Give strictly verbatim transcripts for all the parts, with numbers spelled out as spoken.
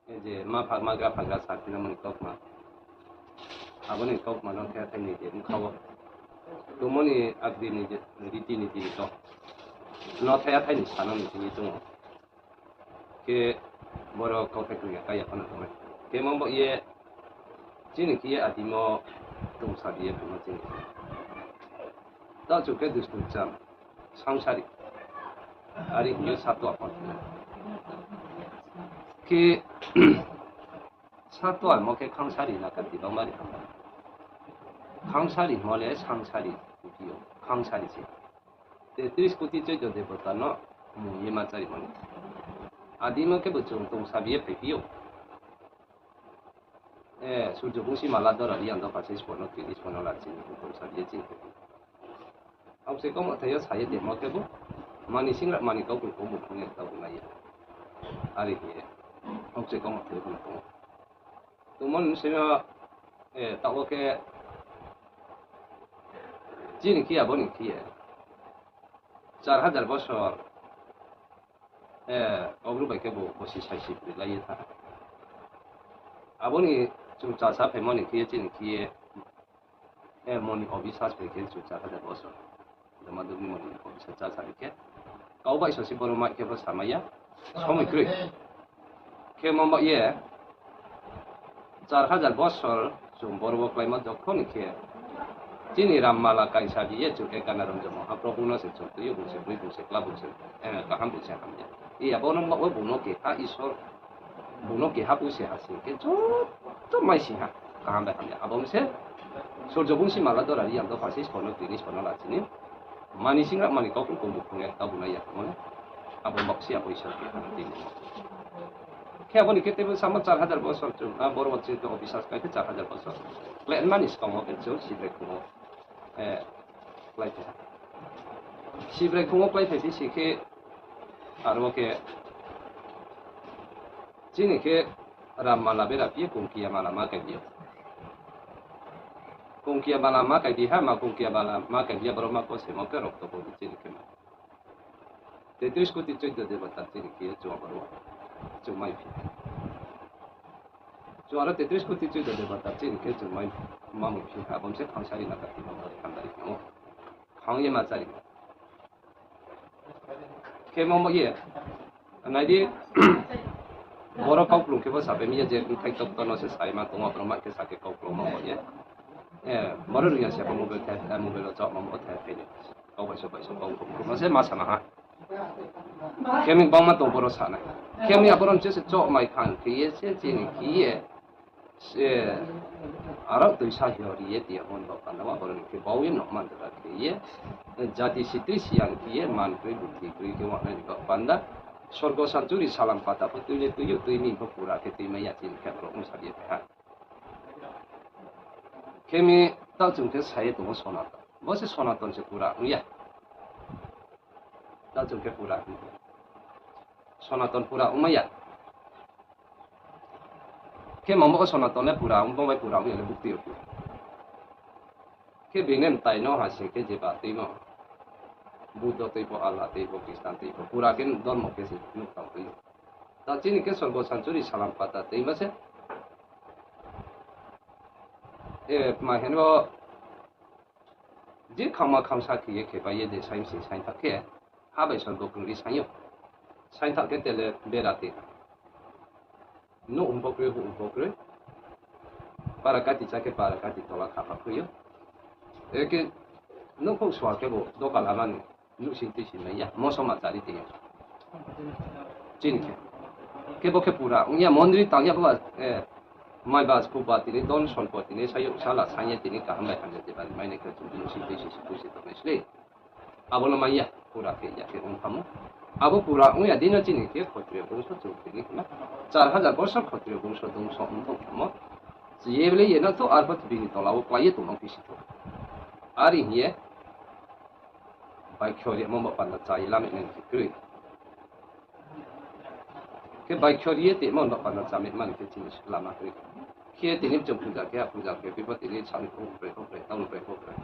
je ma pha, ma gra phagra sa khe nangmo ni kaukma. Abo ni kaukma no the thai ni je bkha wo tongmo ni agri ni je riti niti to. No the thai ni sa no ni tini chung ou. Khe boro kauthai kri ya kaya phano tongnai. Khe mo bo ye chini khe ye adimo tongsa di ye phano chini. Tao chu khe dustu cham, sangsari. Ari hing ye satua pho. Khe satua mo khe khangsari na kati bangma ri hamba. Khangsari mo le sangsari, khangsari se. Te tris koti choido debota no mung ye ma chari mani. Adimo khe bo chung tongsa biye phaiphi ou. Eh, surjo bungsi mala dora ri ang dopha se spono tini spono la chini tongsa biye chini phaiphi. Aokchai kau mathai yo sa ye demo khe bo mani singra mani kau kung kau mukhung ye kau bo nai ye. Ari khe ye aokchai kau mathai yo kono tongo. Tongmo ni simi, eh, taoh wo khe chini khe abo ni khe ye char hajar bosor, eh, ogru bai khe bo bosi saisi pri lai ye tha. Abo ni chung chasa phaimo ni khe ye chini khe ye, eh, moni obisas bai khe chung char hajar bosor. Joma dugni moni obisas chasa ri khe. Kau bai sosi boro mai khe bo samai ya. Somoi kroi. Khe mo ba ye, char hajar bosor chung boro wo kláimo jokhon ni khe, chini Rammala kaisa di ye chung Ekanaranjan Mahaprabhu no se chung tui ou, bung se broi, bung se kla, bung se, eh, kaham, bung se hamya. I abo no ba wo bung no keha Isor, bung no keha bung se ha sing khe joto mai sing ha, kaham bai hamya. Abo se surjo bungsi mala dora ri ang dopha se spono tini spono la chini. Mani singra mani kau kung kung mukhung ye kau bo nai ya khe mo le. Abo bak se abo Isor keha no tini. Khe abo ni khe tebo samo char hajar bosor chung, ah, boro wo chini obisas kai khe char hajar bosor. Kle mani skang wo khe chung Sibrai khung wo, eh, klái phai ha. Sibrai khung wo klái phai phi si khe, aro wo khe chini khe Rammala bera phi ye Kongkiya mala ma kai di ou. Kongkiya mala ma kai di ha, ma Kongkiya mala ma kai di ha, boro ma ko se mo khe rokto bo chini khe ma. Tetris koti choido debota chini khe chung abo ro chung mai phi. Chung aro tetris koti choido debota chini khe chung mai ma mo phi ha, abo se khangsari na kati ma bari khandari khe mo. Khang ye ma chari. Khe mo mo ye. Nai di, boro kauklung khe bo sapai mi ye je bthai tokto no se sai ma tong ou, boro ma khe sa khe kauklung mo mo ye. Eh, boro rung ya se bo mobile the, eh, mobile wo chok ma mo the the ni. Kau bai so bai so kau kauklung no se ma sa na ha. Khe mi bangma tong boro sa nai. Khe mi aboro se se chok mai khang khe ye se chini khe ye. Se, aro tuisa hio ri ye tiya mon ba panda wa boro ni khe bau ye no man da khe ye, jati sitri siyan khe ye, man kroi, bukti kroi khe wa nai ni ba panda, sorgo sanchuri salam pata pho tui le tui yo, tui mi pho pura khe tui mai ya chini khe boro ong sa ye ha. Khe mi tao chung khe sa ye tong ou Sonaton. Bo se Sonaton se pura ong ya. Tao chung khe pura ong ya. Sonaton pura ong mai ya. Khe mamo Sonaton le pura ong, bo bai pura ong ya le bukti rao phi. Khe bini mtai no ha sing khe jeba tuimo. Buddho tuibo, Allah tuibo, Kristan tuibo. Pura khe dormo khe se nuh tang tuimo. Ta chini khe sorgo sanchuri salam pata tuimo se. E, ma heno Je khangma khangsa khe ye khe bai ye de saimsi saintha khe, ha bai sorgo krung ri saing ou. Saintha khe tele bera te. Nouh hum bo kroi, hum bo kroi. Para kati cha khe para kati tola khapha kroi ou. Eke nouh khouh sua khe bo doka lama ni nouh sing tui sing mai ya. Moso ma chari tui ya. Chini khe. Khe bo khe pura ong ya, mondri tang ya bo, eh, mai bas kuba tini don sonpo tini sayouh sala saing ye tini kaham bai hamya jeba ri mai nai khe chung nouh sing tui sing sing tui sing tongnai sle. Abo no mai ya, pura khe ya khe ong thamo. Abo pura ong ya dino chini khe khotriyo bongso chung tini khna. Char hajar bosor khotriyo bongso dongso ong tong thamo. Ye bele ye no to arphuh bini tola wo klái ye tongma phi si tong. Ari hing ye, baikho rimo ba panda cha ye lama nai khe kroi. Khe baikho ri ye tongmo ba panda cha mi mani khe chini lama kroi. Khe tini chung puja khe, a puja khe, bipo tini sani phung pre, phung pre, tau ni pre, phung pre.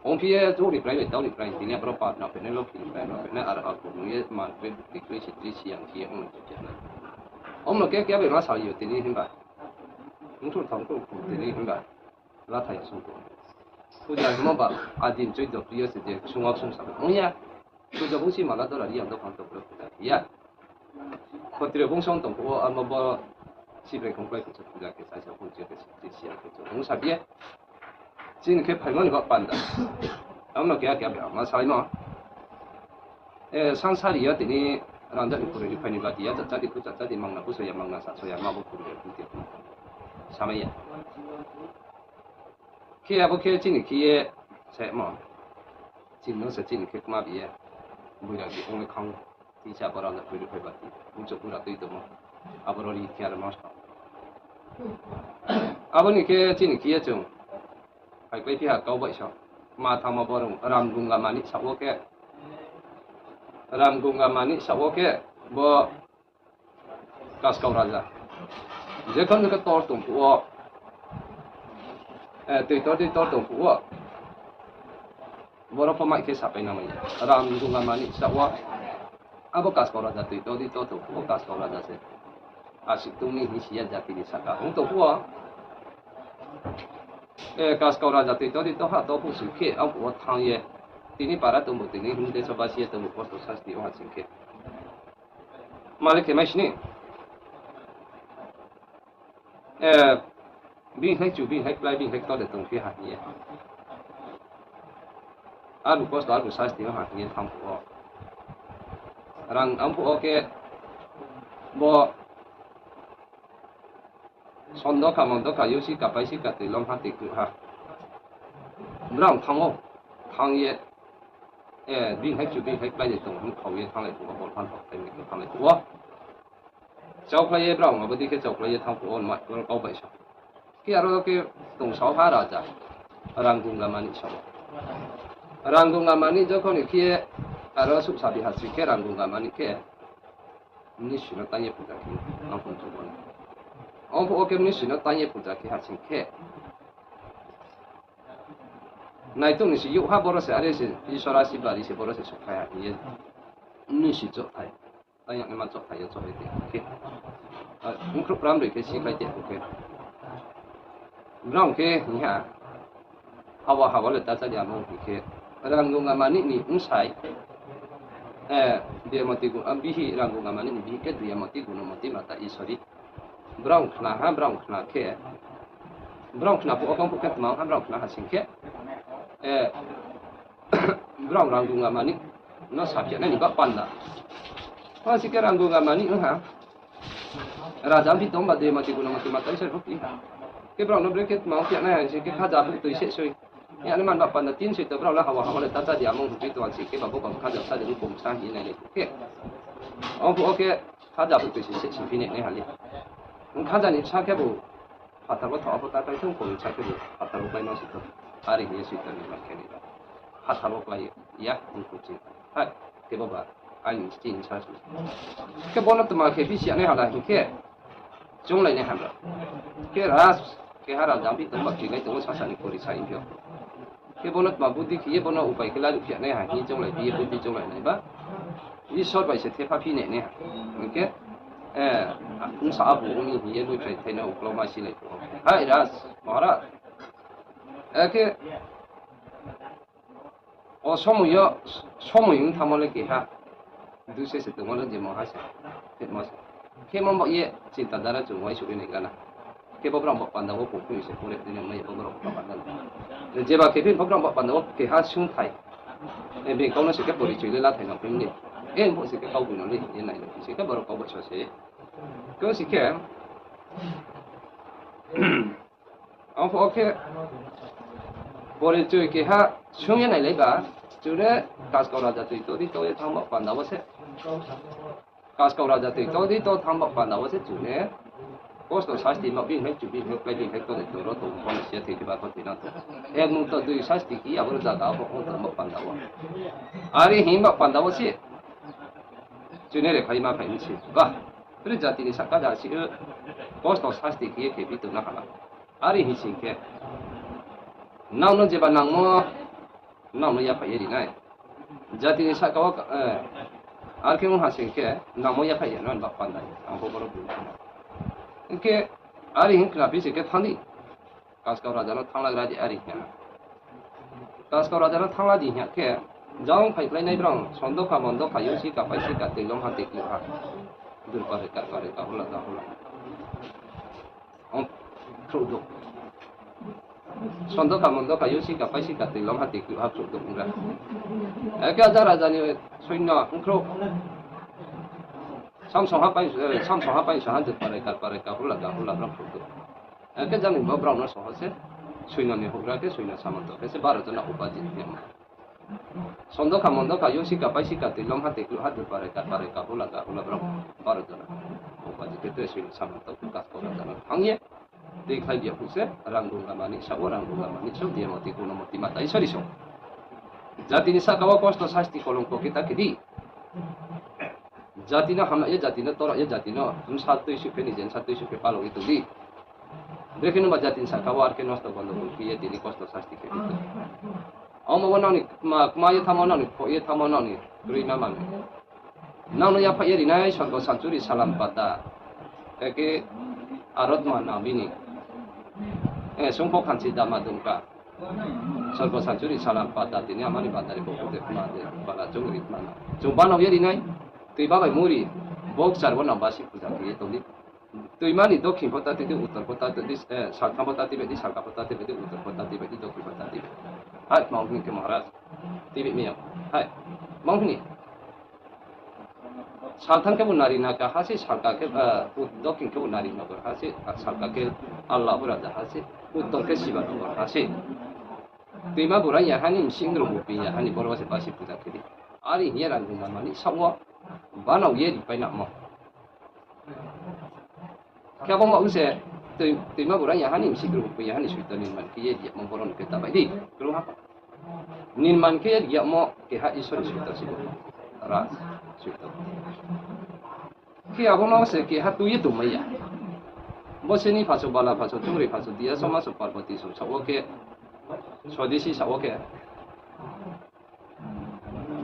Ong phi ye, chung ni pre, tau ni pre, tini abro pa na pre, ne lo phi ni pre, na pre, ne ar ha phung ye, man pre, bukti pre, sitri siyan khe ye, ong ni pre, na. Omo no keha keha bai ma sa yo tini himba. Mthur thang khe tini himba. Lathai ya sung tong. Puja himo ba adin choido priyo se je sung wa sung sa ong ya. Puja bung si mala dora ri ang dophang tong bro puja ya. Khotri bung song tong phuh wo amo bo Sibrai khongklai khe puja khe sa sa puja khe si si ya khe chung sa biye. Chini khe phaimo ni ba panda. Amo no keha keha bai ma salaimo. E, sangsari yo tini rangjak ni khuroi ni phaini bati ya, chachadi khu chachadi mangna, buso ya mangna, saso ya ma bo khuroi ya, buti ya. Samai ya. Khe abo khe chini khe ye, se mo. Chini no se chini khe kma bi ye. Buira bi ong le khang. Tisa abo rangjak khuroi ni phai bati. Buso bura tui tongmo. Abo ro ri khe aro nosto. Abo ni khe chini khe ye chung. Hai klai phi ha kau bai sa. Ma thangmo borong Ram Gunga Manik sa wo khe. Ram Gunga Manik sa wo khe bo Kaskau Raja. Jekhon jekhe tor tong phuh wo. Eh, tui tor di tor tong phuh wo. Boro pho mai khe sapai na mai. Ram Gunga Manik sa wo. Abo Kaskau Raja tui tor di tor tong phuh wo Kaskau Raja se. Asik tong ni hing si ya jati ni saka. Ong tong phuh wo. Eh, Kaskau Raja tui tor di tor ha tor phuh sing khe, ang phuh wo thang ye. Tini para tong bo tini hing de soba si ye tong bo kosto sasti ong ha sing khe. Malik khe mai sini. Eh, bini hai chu, bini hai klai, bini hai ktor de tong phi ha hing ye. Aru kosto, aru sasti ha hing ye thang phuh wo. Rang ang phuh wo khe bo Sondokha mondokha yo si kapai si katui lom ha tui kru ha. Brang thang ou, thang ye, eh, bini hai chu bini hai klái ni tong hing khau ye thang lai phuh wo, bol phan thok thai ni khe thang lai phuh wo. Chauklái ye brang abo dei khe chauklái ye thang phuh wo, ma, kau bai sa. Khe aro khe tong sao ha raja, Ranggunga Manik sao. Ranggunga Manik jokhon ni khe aro suhsa bi ha sing khe Ranggunga Manik khe. Mnusi no tang ye puja khe, ang pho chung bo no. Ang phuh wo khe mnusi no tang ye puja khe ha sing khe. Naitung ni se youh ha boro se, are se, Isor asi bari se boro se souhphai ha hing ye. Mnusi chohthai. Tang yagnaima chohthai yo choh ye tong khe. Bkhrouh pram roi khe sikhlai tong khe. Brao khe hing ha. Hawa hawa le ta chá di amo hing khe. Ranggunga Manik ni bsai. Eh, Duyamoti gu-, ah, bihi Ranggunga Manik ni bihi khe Duyamoti Gunomoti Mata Isori. Brao khna ha, brao khna khe. Brao khna phuh wo kang phuh khe tma ha, brao khna ha sing khe. Eh, brao Ranggunga Manik no saphiahnai ni ba panda. Ong sing khe Ranggunga Manik ong ha. Raja ongphi tong ba Duyamoti Gunomoti Mata Isori pho phi ha. Khe brao no bre khe tma ongphiahnai ha sing khe khaja phuh tui se soi. Yagnaima ba panda tin soi to brao le hawa hawa le ta chá di amo hing tui tong sing khe ba bo ba khaja sa de bung sa hing ye nai le khe. Ong phuh wo khe khaja phuh tui se se sing phi nai nai ha le. Khaja ni sa khe bo phathar wo thaoh pho ta kai thung, koi sa khe bo phathar wo klái no soi to. Are hing ye soi to ni ba khe ni ba. Phathar wo klái ya, ong phuh chi. Hai, khe bo ba, aini chini sa soi. Khe bo no tma khe phi si ya nai ha la hing khe. Chounglai nai ha bra. Khe ras, khe ha raja ongphi tong ba khe nai tong wo sasa ni kori sa hing phi yo. Khe bo no tma budi khe ye bo no upai khe laruh phiahnai ha hing chounglai phi ye budi chounglai nai ba. Isor bai se thepha phi nai nai ha. Hing khe, eh, bsa abu ong ni hing ye boi phai thai no uklau ma si nai tong ou. Hai ras, Maharaj. Eh, khe, O somoi yo, somoi ong thanngmo le keha. Duse se tongmo le je mungha se, phimo se. Khe mo baoh ye chinta dhara chung uaingsouh ye nai gana. Khe bo brao baoh panda wo pungphung se pore dei nai mai bo brao baoh panda wo. Jeba khe phi bo brao baoh panda wo keha sungthai. E, bini kau no se khe porichoi le lathai nang phi ni. E, bo se khe kau bui no le hing ye nai nang phi se khe borok kau bai so se. Khe si khe, Ang pho khe porichoi keha sung ye nailai ba, chune Kaskau raja tui to di to ye thanng ba panda wo se. Kaskau raja tui to di to thanng ba panda wo se chune kosto sasti ma bini hai chu bini hai klái bini hai to de to ro to pho na sia thoi khe ba pho thoi na to. Ek mung to dui sasti ki abo ro jaga pho ong tong ba panda wo. Are hing ba panda wo se. Chune re phai ma phai ni se. Ba, tre jati ni saka da si, kosto sasti khe ye khe bi tong na hala. Are hing sing khe, nang no jeba nangmo, nang no yaphai ye ri nai. Jati ni saka wo, eh, Ar khe ong ha sing khe, nangmo yaphaih ya no ba panda, ang pho boro bung. Hing khe, ari hing khna phi sing khe thang di. Kaskau raja no thannglagra di ari hing ya na. Kaskau raja no thanngla di hing ya khe, jang phaikhlainai brang, sondokha mondokha, yosika paisika, toilom ha, tiklu ha. Durpare, karpare, kahula, kahula. Ong, khrouh dok. Sondokha mondokha, yosika paisika, toilom ha, tiklu ha, khrouh dok ong ra. Eke aja raja ni soino ong khrouh. Samsong ha pai, eh, samsong ha pai, saha durpare, karpare, kahula, kahula, brang khrouh dok. Eke jani bo brao no soho se, soino ni houhgra khe, soino samanto khe se baro jona upajit khe ma. Sondokha mondokha, yosika paisika, toilom ha, tiklu ha, durpare, karpare, kahula, kahula, brao baro jona. Upajit khe tre soino samanto khe kaskau raja no thanng ye. Tei khlai biya phuh se, rang rung lamani sao, rang rung lamani sao, diya moti, kuno moti, mata Isor Isor. Jati ni sahka wo kosto sasti kolongko khe ta khe di. Jati no hamna ye, jati no tora ye, jati no bsa tui suh khe, nije bsa tui suh khe palao ye tong di. Brekhe no ba jati ni sahka wo ar khe nosto gondo khe ye tini kosto sasti khe di. Omo wo nang ni kma, kma ye thamo, nang ni phoh ye thamo, nang ni kroi ma manoi. Nang no yaphaih ye rinai sorgo sanchuri salam pata. Eke arotma nang bini. Eh, sungpho khansi dama dungka. Sorgo sanchuri salam pata tini amani bandari pho kute kma de, bala chung ri kma na. Chung banao ye rinai, tui babai muri, bokchar wo nang basi puja khe ye tong di. Tuima ni dokhin pho ta tui di, uttor pho ta tui di, eh, salthang pho ta tui bai di, salka pho ta tui bai di, uttor pho ta tui bai di, dokhin pho ta tui bai. Hai, mang hini khe Maharaj. Tui bai mi ya. Hai, mang hini. Salthang khe bo nari naka ha se, salka khe, eh, ut-, dokhin khe bo nari nogor ha se, ah, salka khe Allah Raja ha se, uttor khe Siba nogor ha se. Tuima burang ya hani, msing rung bupi ya hani, boro se basi puja khe di. Ari hing ye rang rung lamani sao wo, banao ye ripai namo. Khe abo ma use, tui-, tuima burang ya hani, msing rung bupi ya hani, suito nirman khe ye di, mo boro no khe ta bai di, krung ha. Nirman khe ye di, mo keha Isor ni suito si bo. Ras, suito. Khe abo no se keha tui ye tongmai ya. Bo se ni phaso bala phaso, chungri phaso, diya soma so Parvati so, sao khe, sodesi sao khe.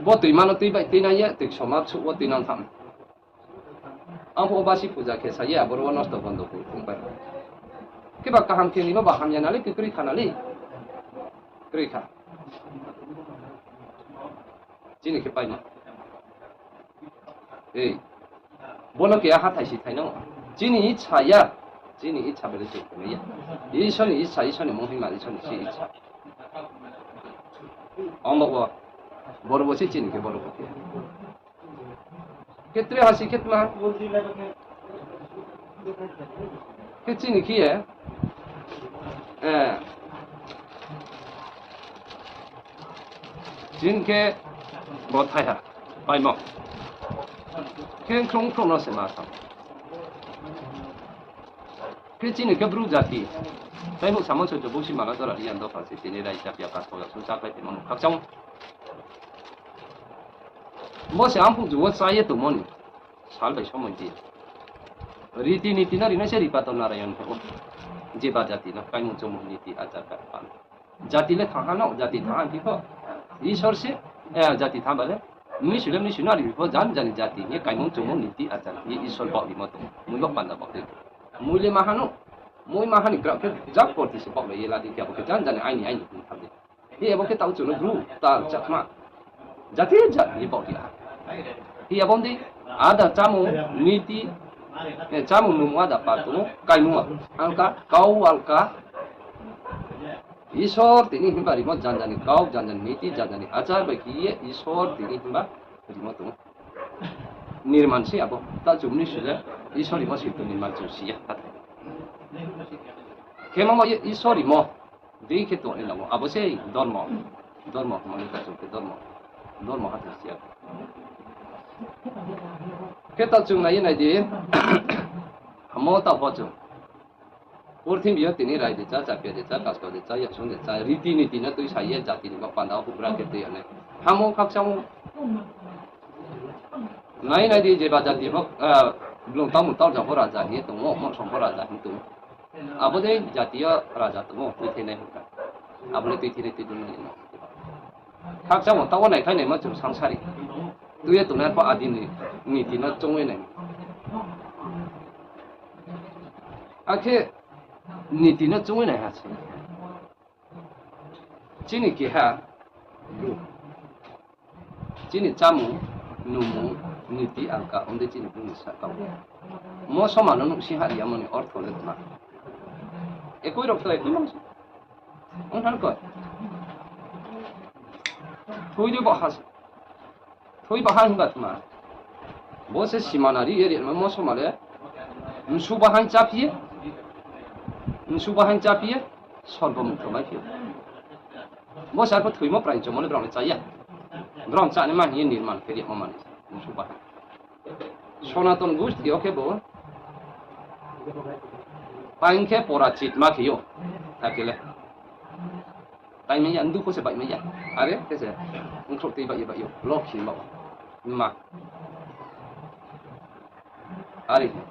Bo tuima no tui bai tuinai ye, tui soma suh wo tuinang tham. Ang pho basi puja khe sa ye, aboro wo nosto gondo khe ong pai. Khe ba kaham khe ni bo ba hamya na le, khe kroi kha na le. Kroi kha. Chini khe paimo. Ei. Bono keha hathái si thai no. Chini ichha ya. Chini ichha bele chung khe ya. Isor ni ichha, Isor ni mung hima, Isor ni se ichha. Ong bo bo. Boro bo se chini khe boro bo khe. Khe tre hasi khe tma. Khe chini khe ye, eh, chini khe bo thaiha, paimo. Khe khrung khrung no se ma sam. Khe chini khe Bru jati. Taibo samo se jobo si mala jora riyan dopha se tini rai japya kas kola sung chapai timo no khakchang. Bo se amphu juo cha ye tongmo ni. Sal bai somoi di. Riti niti no rinai se Ripato Narayan pho. Jeba jati no kaimung chongmung niti achar karpan. Jati le thangha no, jati thangha phi pho. Isor se, eh, jati thangha le. Mnusu le mnusu no ri pho jan jani jati ye kaimung chongmung niti achar ye Isor baoh rimo tong. Mui bo panda baoh de. Mui le maha no. Mui maha ni krak khe jak porti se baoh le ye la di khe abo khe jan jani aini aini pung tham de. Hi abo khe tau chung no Bru, tal, Chakma. Jati jat ni baoh di ha. Hi abo di, ada chámung, niti, eh, chámung nung ada pal tong, kaimung alka, kau alka. Isor tini himba rimo janjani kau, janjani niti, janjani achar bai khe ye Isor tini himba rimo tong. Nirman se abo, ta chumni sule, Isor rimo se tong nirman chung si ya, hathai. Khemo mo ye Isor rimo. Dei khe tong ni namo, abo se dormo, dormo hwnmani ta chung khe dormo, dormo hathai siya. Khe ta chung nai nai di, hamo ta bo chung. Purthimbi yo tini rai de cha, chapia de cha, kaskau de cha, yasung de cha, riti niti no tui sa ye jati ni bo panda o hubra khe tui ya nai. Hamo khakchang o. Nai nai di jeba jati bo, ah, blung tamo tal jang bo raja hing ye tong o, mo song bo raja hing tong o. Abo dei jati yo raja tong o, tui thai nai hwnkha. Abo le tui thai nai tui dun nai no. Khakchang o tao nai khai nai ma chung sangsari. Tui ye tongnai pho adi ni niti no choung ye nai. Akhe niti no choung ye nai ha se. Chini keha, chini chámung, nungmung, niti angka, omdei chini bru ni sahka wo. Mosoma no nuhsing ha ri yamo ni ortho le tma. Ekoi rao khlai khe mang se. Ong thanng koi. Thui de bo ha se. Thui bahaing himba tma. Bo se simana ri ye ri ma mosoma le. Msu bahaing cháphi ye. Msu bahaing cháphi ye. Sorgo mukto mai phi ou. Bo se arphuh thoimo prai chomo le brao le chá ya. Brao chá ni ma hing ye nirman khe ri ma mani. Msu bahaing. Sonaton gusti yo khe bo. Paing khe pora chit ma khe ou. Akhe le. Taimai ya, ndu pho se baihmai ya. Are khe se, ongkhrouh tui baih ye baih ou, lokhi ma ou. Ma. Are khe.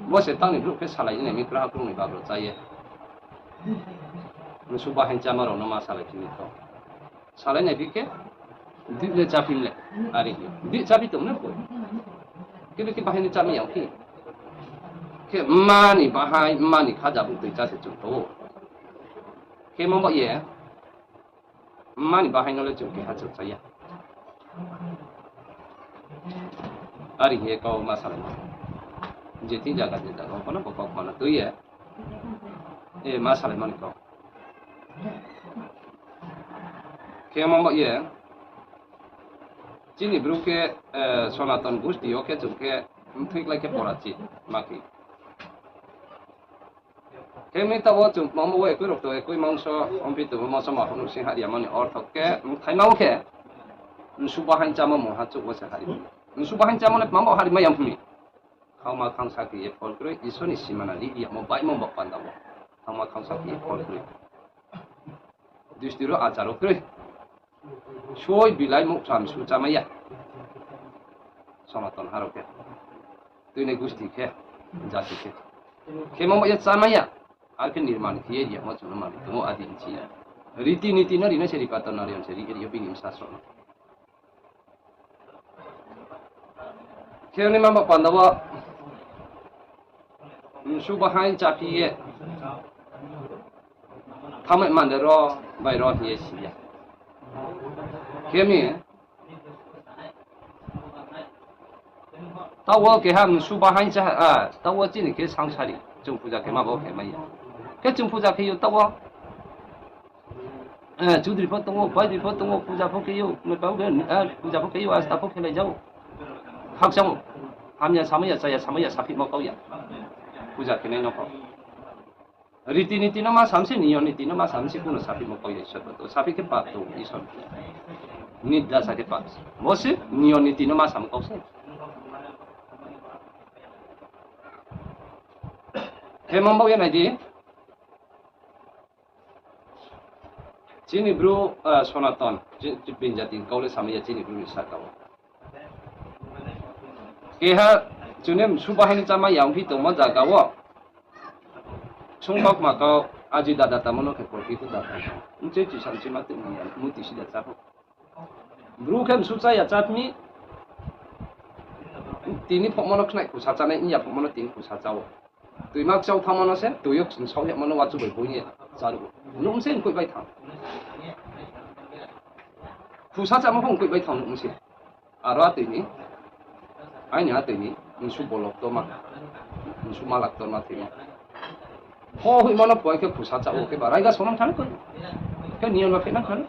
Bo se tang ni brouh khe salai nai mi kraha krung ni bagro chá ye. Msu bahaing cháma rao no ma salai phi ni tong. Salai nai phi khe, dih le cháphi le. Are khe. Dih cháphi tong na koi. Khe be khe bahaing ni chámai ya phi. Khe mma ni bahaing, mma ni khaja bung tui chá se chung tong ou. Khe mo ba ye, mma ni bahaing no le chung keha chung chá ya. Are hing ye kau ma salai ma. Je thing zaga je zaga, bo no bo kau khna tui ye. E, ma salai ma ni kau. Khe mo ba ye, chini bru khe, e, Sonaton gusti yo khe chung khe, mthoi klái khe pora chit ma khe. Khe mi taoh wo chung tma mo ekoi rokto ekoi mangso, omphi tongmo mosoma houhnuh sing ha ri yamo ni ortho khe, mthaima wo khe, msu bahaing chámo mungha chouh wo se ha ri. Msu bahaing chámo le tma bo ha ri mai ya phi mi. Khangma khangsa khe ye phol kroi, Isor ni simana ri yamo baimo bo panda wo. Khangma khangsa khe ye phol kroi. Dristi ro achar wo kroi. Soi bilai muktham su chámai ya. Sonaton ha rao khe. Tuinai gusti khe, jati khe. Khe mo ba ye chámai ya. Ar khe nirman khe ye ri yamo chung no mani tong ou adi nchi ya. Riti niti no ri no se ripaton no ri yam se ri, ri yo bini bsa srao no. Khe ni ma ba panda wo, msu bahaing cháphi ye, thanngmai mande ro, bai ro hing ye si ya. Khe mi, taoh wo keha msu bahaing chá, a, taoh wo chini khe sangsari, chung puja khe ma bo khe mai ya. Khe chung puja khe ou taoh wo, e, chudri pho tong ou, paidri pho tong ou, puja pho khe ou, puja pho khe ou, asta pho khelai jao. Khakchang ou, hamya samai ya, chaya samai ya, saphimo kau ya. Puja khe nai no kau. Riti niti no ma sam se, niyo niti no ma sam se, kuno saphimo kau ya Isor bo to. Saphi khe pap tong Isor. Nidda sa khe pap se. Bo se niyo niti no ma sam kau se. Khe mambao ye nai di. Chini bru, a, Sonaton, chi-, chi-, bini jati kau le samai ya chini bru ni sahka wo. Keha, chung ni msu bahaing chámai ya ongphi tongmo zaga wo. Sungkau kma kau, aji dada tamo no khe porphi khe da. Mche chisa mche ma tui ya, muti sida chá pho. Bru khe msu chá ya chá mi. Tini phokmo no khnai khusa chánai, ya phokmo no tini khusa chá ou. Tuima kchau thanngmo no se, tui yo ksung sao yagmo no wachu bai bung ye chá ruh ou. Nuh mi se mkoih bai thanng. Khusa chámo pho mkoih bai thanng nuh mi se. Aro atoi ni, aini atoi ni, msu bolok torma, msu malak torma thoi no. Pho hoihmo no phuai khe khusa chá ou, khe ba raiga songnang thanng koi. Khe niyon ma phehnang thanng.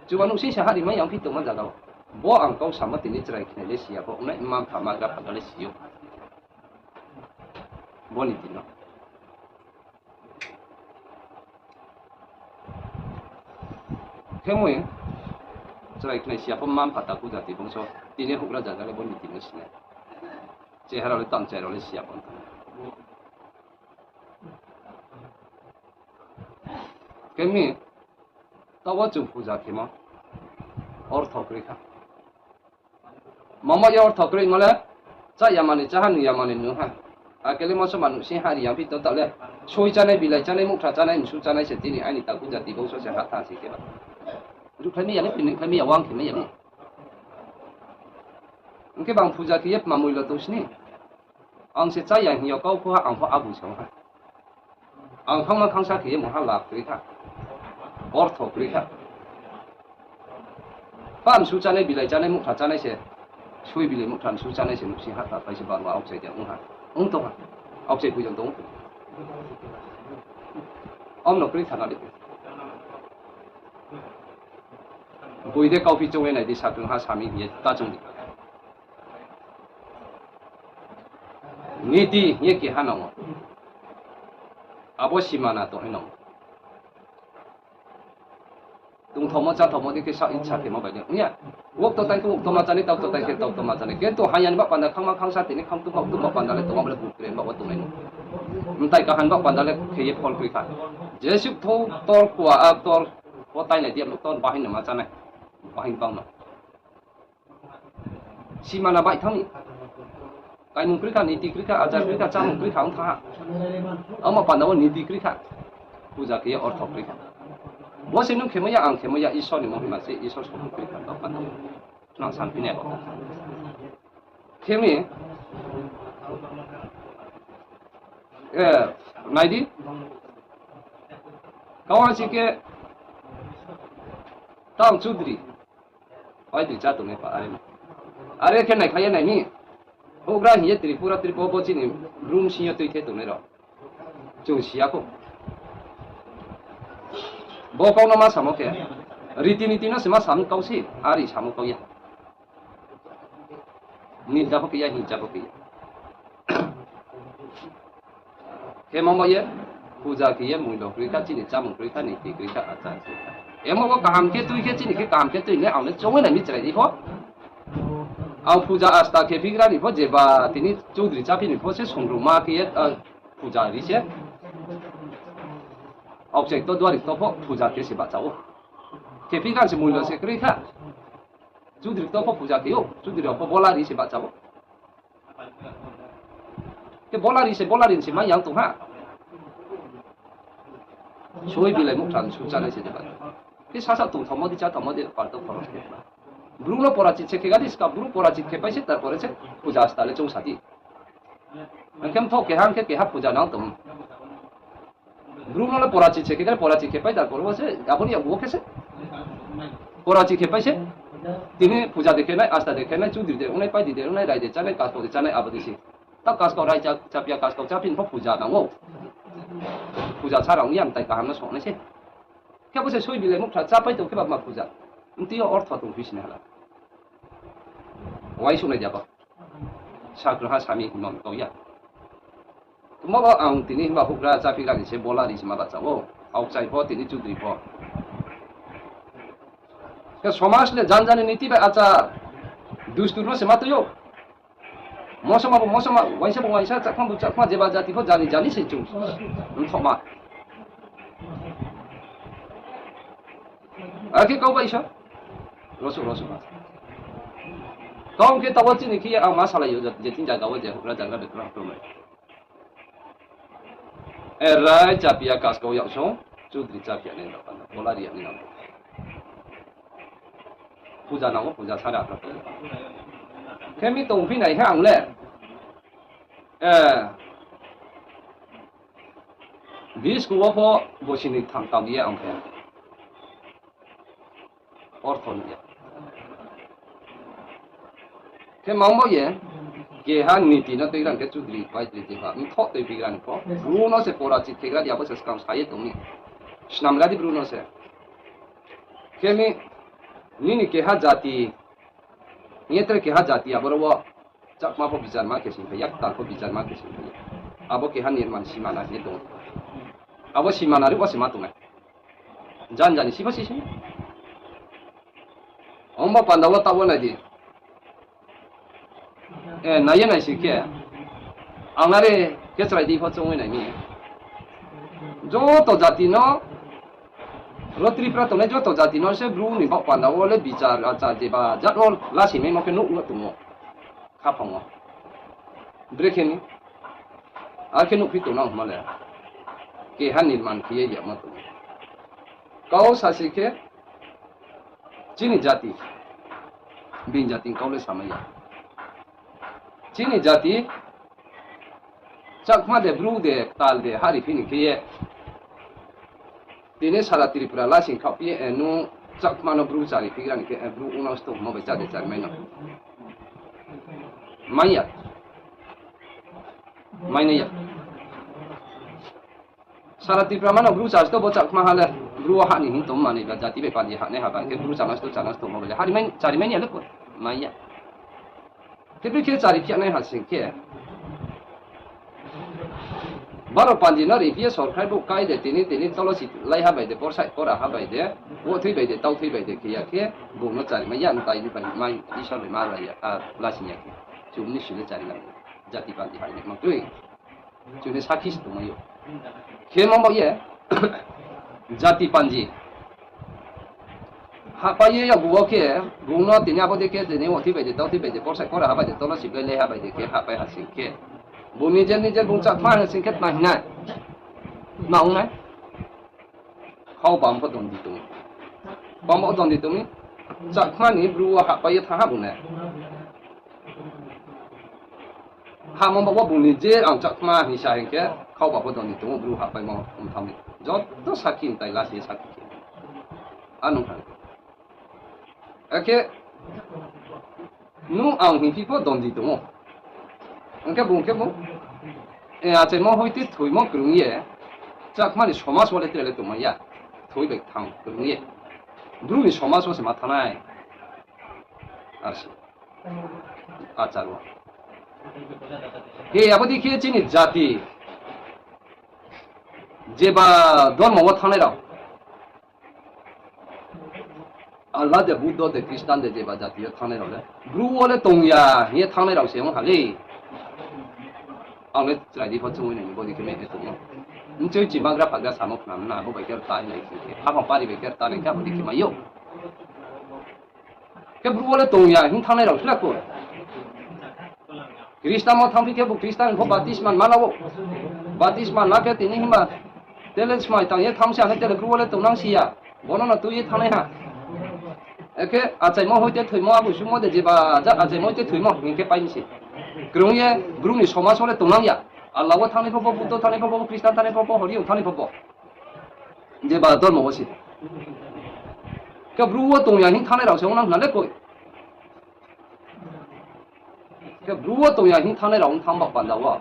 Chuba nuh sing se hari mai yang phi tongma zaga wo. Bo ang kau samo tini chrai khnai le si ya, bo ongnai mma mpha ma gra phagra le si ou. Bo ni tini no. Khe mui, chrai khnai si ya pho mma mpha takhu jati bongso, tini houhgra zaga le bo ni tini no sinai. Chehara le tang chai rao le si ya pho. Khe mi, taoh wo chung puja khemo, ortho kroi kha. Mama ye ortho kroi mo le, chá ya mani chá ha, nung ya mani nung ha. Akhe le moso ma nuh sing ha ri yang phi tong taoh le, soi chánai, bilai chánai, muhthra chánai, msu chánai se tini aini takhu jati bongso se ha tha si khe ba. Ruhkhlai mi ya le, pinoi khlai mi ya, wang khe mi ya le. Hing khe bang puja khe ye tma moilo tong sini? Ang se chá ya hing yo kau pho ha, ang pho abo se ong ha. Ang khangma khangsa khe ye mungha lab kroi kha, ortho kroi kha. Pha msu chánai, bilai chánai, muhthra chánai se, sui bilai muhthra msu chánai se, nuhsing ha ta pai se barma aokchai de ong ha. Ong tong ha. Aokchai poijon tong. Om no kroi kha na di. Boi de kauphi choung ye nai di, sakrung ha sami hing ye ta choung di. Niti hing ye keha nang ou. Abo simana tong hai nang ou. Tongthaomo cháthaomo di khe sa icha khemo bai de ong ya. Wokto tai khe wokto ma chánai, taoto tai khe taoto ma chánai. Kintu haya ni ba panda khangma khangsa tini khangtu ba tu ba panda le tongma le bukre ba wo tongnai no. Mtai kaham ba panda le khe ye phol kroi kha. Jesuh thou tor kua a tor, bo tai nai di abo tor bahai no ma chánai. Bahai bang no. Simana bai thanng mi. Kaimung kroi kha, niti kroi kha, achar kroi kha, chámung kroi kha, ong thanng ha. Amo panda wo niti kroi kha. Puja khe ye ortho kroi kha. Bo se nung khemo ya, ang khemo ya, Isor ni mohima se, Isor song kroi kha, bo panda wo. Nang samphi nai bo. Khe mi, eh, nai di. Kau ha si khe, tang chudri. Pai di chá tongnai pha, are. Are khe naikhlai ye nai mi. Houhgra hing ye Tripura, Tripura bo chini Bru bsing yo tuithe tongnai rao. Chung si ya khou. Bo kau no ma samo khe, riti niti no se ma samo kau se, ari samo kau ya. Nirda pho khe ya, hingsa pho khe ya. Khe mamo ye, puja khe ye, moilo kroi kha, chini chámung kroi kha, niti kroi kha, achar kroi kha. Emo bo kaham khe tui khe, chini khe kaham khe tui le, ang le choung nai mi chrai di pho. Ang puja asta khe phigra ni pho, jeba tini chudri cháphi ni pho se songrungma khe ye, ah, puja ri se. Aokchai to duari to pho puja khe se bahcha ou. Khe phigra se moilo se kroi kha. Chudri to pho puja khe ou, chudri rao pho bolari se bahcha ou. Khe bolari se, bolari se ma yang tong ha. Soi bilai muhthra msu chánai se de ba. Khe sasa tongthaomo di, cháthaomo di, palto khoros khe. Bru no porachit se khe gadi ska, Bru porachit khe pai se, tarpore se puja asta le choung sa di. Ang khe mthoh keha, ang khe keha puja nang tong. Bru no le porachit se khe, porachit khe pai, tarpore wo se, abo ni yakgu wo khe se. Porachit khe pai se. Tini puja de khe nai, asta de khe nai, chudri de ong nai, pai di de ong nai, rai de chánai, kaskau de chánai, abo de se. Ta kaskau rai chá, cháphi ya kaskau cháphi ni pho puja nang ou. Puja sa rao ong ya, mtai kaham no song nai se. Khe bo se soi bilai muhthra chápai tong khe ba ma puja. Mti yo ortho tong phi sini hala. Uaingsouh nai di abo. Sakrung ha sami hingmo kau ya. Tma bo ang tini himba houhgra cháphigra ni se bolari se ma bahcha ou. Aokchai pho tini chudri pho. Khe somaj le jan jani niti bai achar dustur no se ma tui ou. Mosoma bo mosoma, uaingsa bo uaingsa, chakma bo chakma, jeba jati pho jani jani se chung. Mthohma. Akhe kau bai sa. Rosuh rosuh ma. Kau khe taoh wo chini khe ye ang ma salai yo, je thing jaga wo je houhgra jagra de krang krung nai. Erai cháphi ya kaskau yaksong, chudri cháphi ya nai rao panda, bolari ya nai rao. Puja nang ou, puja sara kha. Khe mi tongphi nai khe ang le, eh, bisku wo pho bosi ni tham tang ye ang khe. Ortho ni ya. Khe mangmo ye, keha niti no tuigra khe chudri paitri tiha mthoh tuiphigra ni pho, Bru no se porachit khegra di, abo se skang sa ye tong mi. Snamgra di Bru no se. Khe mi, nini keha jati, hing ye tre keha jati aboro wo, Chakma pho bicharma khe singphai ya, ktal pho bicharma khe singphai ya. Abo keha nirman simana hing ye tong ou. Abo simana ri wo se ma tongnai. Jan jani si pho si si. Ongba panda wo taoh wo nai di. Eh, nai ye nai si khe. Ang are khe chrai di pho choung ye nai mi. Joto jati no, ro Tripura tongnai joto jati no se Bru ni baoh panda wo le bichar achar jeba jat wo lasi maimo khe nuh wo tong ou. Khaphang wo. Brekhe ni. Akhe nuhphi tongnang hingma le. Keha nirman khe ye yagma tong ou. Kau sasi khe chini jati. Bini jati ni kau le samai ya. Chini jati, Chakma de, Bru de, Ktal de, hari phi ni khe ye. Tini sara Tripura lasing khaoh phi ye, eh, nung Chakma no Bru chari phi gra ni khe, eh, Bru ong nang sto mo bai cha de chari mai no. Mai ya. Mai nai ya. Sara Tripura mano Bru chari sto bo Chakma ha le, Bru wo ha ni hing tong mani ba jati bai panji ha nai ha ba, khe Bru chari sto, chari sto mo bai le. Hari mai, chari mai ni ya le ko, mai ya. Khe bri khe chari phi ya nai ha sing khe. Baro panji no ri phi ye sorkar bo kai de tini, tini tolosi lai ha bai de, borsai kora ha bai de, wo thui bai de, tau thui bai de, khe ya khe, bung no chari mai ya, ntai ni bai mai, Isor bai ma lai ya, a, lasing ya khe. Chum ni sile chari lai ya. Jati panji ha ni ma tui. Chum ni sakhi se tongmai yo. Khe mo bo ye, jati panji. Hapai ye ya bung wo khe, bung no tini abo de khe, tini wo thui bai de, tau thui bai de, borsai kora ha bai de, tolosi bai lai ha bai de khe, hapai ha sing khe. Bung nijer nijer bung Chakma ha sing khe tma hing nai. Tma ong nai. Khau bam pho dondi tong. Bam pho dondi tong mi. Chakma ni Bru wo hapai ye thanng ha bung ne. Ha mo ba wo bung ni je ang Chakma hing sa hing khe, khau ba pho dondi tong ou Bru hapaimo ong thanng mi. Joto sakhi ni tai lasi sakhi khe. A nung thanng. Akhe, nung ang hing phi pho dondi tong ou. Ong khe bung khe bung, e, achaimo hoite thoimo krung ye, Chakma ni somaj wo le tre le tongmai ya. Thoi bai thanng krung ye. Bru ni somaj wo se ma thanng nai. Ar se. Achar wo. He, abo dei khe chini jati. Jeba dormo wo thanngnai rao. Allah de, Buddho de, Christian de, jeba jati yo thanngnai rao le. Bru wo le tong ya, hing ye thanngnai rao se ong ha le. Ang le chrai di pho chung nai ni bo dei khe me he tong ou. Nchoi chi magra phagra samo khna na, bo bai khe ta nai khe, khaphang pari bai khe ta nai khe, abo dei khe mai ou. Khe Bru wo le tong ya, hing thanngnai rao sila ko. Christian wo thanngphi khe bo Christian pho baptisma ma la ou. Baptisma la khe tini himba tele smai tang ye thanng si, ang le tele Bru wo le tongnang si ya. Bono no tui ye thanngnai ha. Akhe achaimo hoite thoimo abo sumo de jeba ja achaimo hoite thoimo hing khe pai mi se. Krung ye Bru ni somaj wo le tongnang ya. Allah wo thanngnai pho bo, Buddho thanngnai pho bo, Christian thanngnai pho bo, Hori yo thanngnai pho bo. Jeba dormo wo se. Khe Bru wo tong ya hing thanngnai rao se ong nang hna le koi. Khe Bru wo tong ya hing thanngnai rao ong thanng ba panda wo.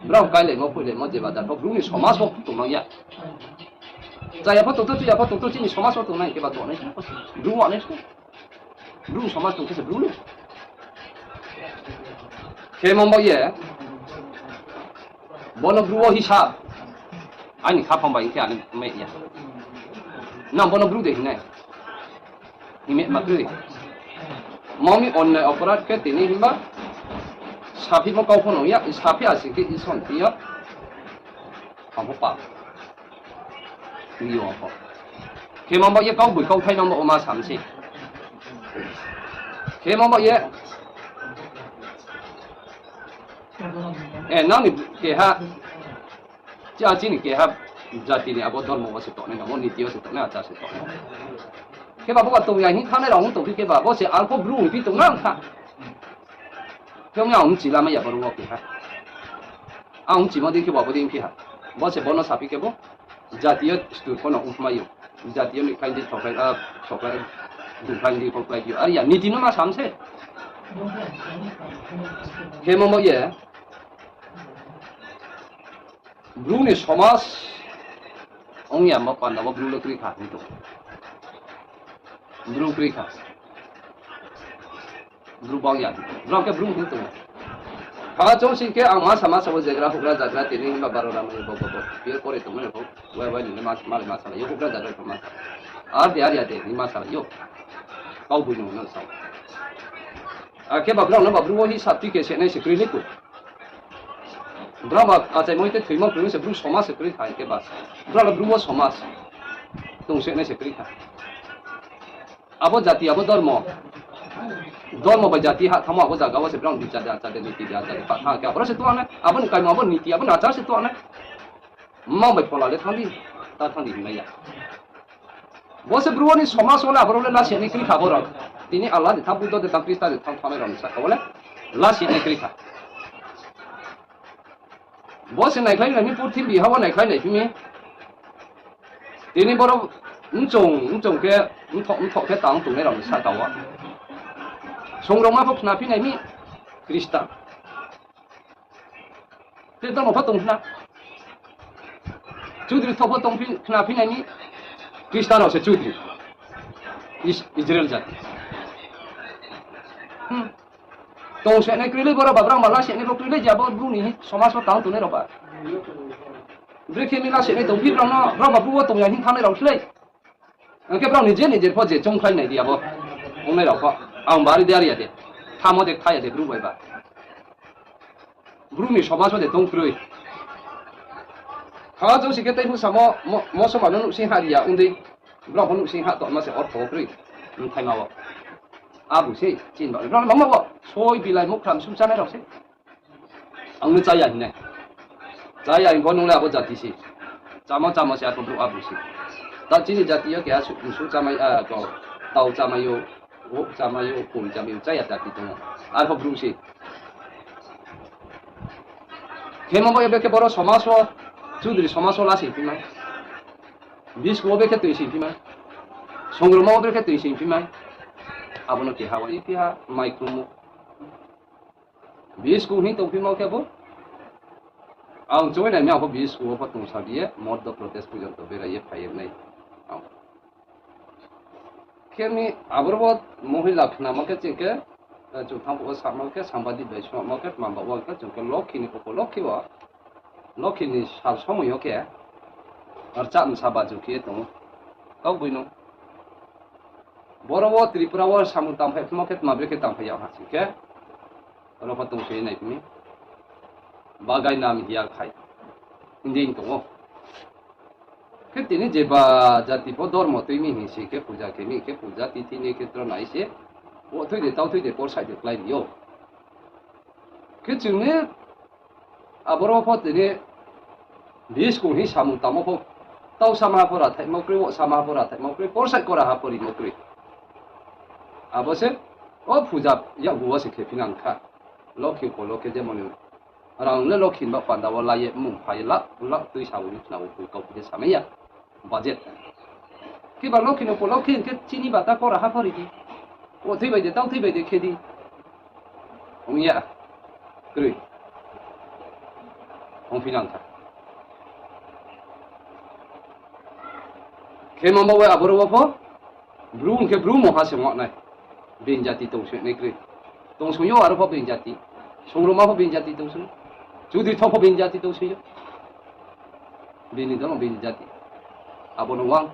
Brao kailaimo, phoilaimo, jeba jat pho Bru ni somaj wo tongnang ya. Chaya pho tongthou, chuya pho tongthou, chini somaj wo tongnai khe ba tongnai. Bru wo nai se. Bru ni somaj tong khe se Bru ni. Khe mo ba ye. Bono Bru wo hisab. Aini khaphang bai khe ani mai ya. Nang bono Bru de hing nai. Hing ma kroi. Mo mi onnai oporadh khe tini himba. Saphimo kau pho nung ya, saphi asi khe Isor ni thing yo. Ang pho pap. Ni yo pho. Khe mo ba ye kau boi kauthai nang ba wo ma sam se. Khe mo ba ye. E, nang ni keha. Chi a chini keha jati ni abo dormo wo se tongnai, namo niti yo se tongnai, achar se tongnai. Khe ba bo ba tong ya hing thanngnai rao ong tongphi khe ba, bo se alpho Bru hingphi tongnang kha. Khe ong ya ang mchi lamai ya boro wo keha. Ang mchimo dei khe bo abo dei ongphi ha. Bo se bono saphi khe bo. Jati yo stur pho no ongphmai ou. Jati yo ni khlai di, sokhlai, ah, sokhlai, dungkhlai di, pho khlai di. Are ya, niti no ma sam se. Khe mo mo ye. Bru ni somaj ong ya mo panda wo Bru le kroi kha hing tong. Bru kroi kha. Bru bang ya. Bru khe Bru hing tong. Pha chung sing khe ang masa masa wo jegra hugra jagra tini himba baro ramai bo bo bo. Biye pore tongmani bo. Wai wai ni mas-, malai masa yo hugra jagra tong masa. Ar de ar ya de ni masa yo. Kau bui no no sao. Akhe ba brao no ba Bru wo hisab ti khe senai se kroi le koi. Brao ba achaimo hoite thoimo kroi se Bru somaj se kroi kha khe ba. Brao le Bru wo somaj. Tong senai se kroi kha. Abo jati, abo dormo. Dormo bai jati ha thamo abo jaga wo se brao bichar de, achar de, niti de, achar de, pa tha khe abo se tuanai. Abo ni kaimo, abo niti, abo ni achar se tuanai. Mma bai phola le thang di, ta thang di hinmai ya. Bo se Bru wo ni somaj wo le abo rao le lasi ni kroi kha abo rao. Tini Allah de tha, Buddho de tha, Krista de tha, thanai rao ni saka wo le lasi ni kroi kha. Bo se naikhlai nai mi, purthimbi ha wo naikhlai nai phi mi. Tini boro mchong, mchong khe, mthoh, mthoh khe tang tongnai rao ni sahka wo. Songrongma pho khna phi nai mi, Khristan. Te tongmo pho tong khna. Chudri thoh pho tong phi, khna phi nai mi, Khristan rao se Chudri. Is-, Israel jati. Hmm. Tong se nai kroi le boro ba, brang ba la se nai bo kroi le je abo Bru ni somaj wo tang tongnai rao ba. Brekhe mi la se nai tong phi brang no, brang ba Bru wo tong ya hing thanngnai rao slei. Ang khe brang ni je ni je pho je choungkhlai nai di abo. Ongnai rao pho. Ang bari de ari ya de. Thamo de kthai ya de Bru bai ba. Bru ni somaj wo de tong kroi. Kha chouh si khe tei phu samo, mo-, mosoma no nuhsing ha ri ya ong dei. Brang pho nuhsing ha tongma se ortho kroi. Mthaima wo. Abu se, chin ba. Brang mama wo. Soi bilai mukhram sumchanai rao se. Ang no chaya hing nai. Chaya hing pho nung le abo jati se. Chamo chamo se ato brouh abu se. Ta chini jati yo keha su, su chamai, a, to, tau chamai yo, wo chamai yo, koi chamai yo, chaya jati tong ou. Arpho brouh se. Khemo bo yo bekhe boro somaj wo, Chudri somaj wo la sing phi mai. Bisku wo bekhe tui sing phi mai. Songrongma wo bekhe tui sing phi mai. Abo no keha wo, iphi ha, mai khrumo. Bisku hing tong phimo khe bo, ang choi nai mi ang pho bisku wo pho tongsa bi ye, Madhya Pradesh porjonto berai ye phai ye nai. Ang khe mi aboro bo mohila khnamo khe ching khe, eh, chung thang phuh wo samo khe, sambadi bai samo khe, tma ba wo khe, chung khe Lokhi ni poko Lokhi wo, Lokhi ni sal somoi yo khe, rcha msa baju khe ye tong ou. Kaugboino. Boro wo Tripura wo samung tangphai phimo khe tma brekhe tangphai ya ha sing khe, oro pho tong se nai phimi. Bagai nam hiya khai. Hindi tong ou. Khe tini jeba jati pho dormo tui mi hing sing khe puja khe mi khe puja tithi ni khetra nai se. Wo thui de tau thui de por sai de klái ri ou. Khe chung ni aboro pho tini bisku hing samung tangmo pho. Tau sama pho rathaimo kroi, wo sama pho rathaimo kroi, por sai kora ha pho rimo kroi. Abo se, o puja yakgu wo se khe phinang kha. Lokhi pho Lokhi jemon ni rang le Lokhi ni ba panda wo la ye mung phai ye lak lak tui sa wo ni khna wo pui kau phi de samai ya. Budget. Khe ba Lokhi no pho Lokhi hing khe chini bata kora ha pho ri di. Wo thui bai de, tau thui bai de khe di. Ong ya. Kroi. Ong phinang kha. Khe mama bai aboro wo pho. Bru hing khe Bru mungha se ong nai. Being jati tong soi nai kroi. Tong soi yo aro pho being jati. Songrongma pho being jati tong soi. Chudri thoh pho being jati tong soi yo. Bini dono bini jati. Abo no wang.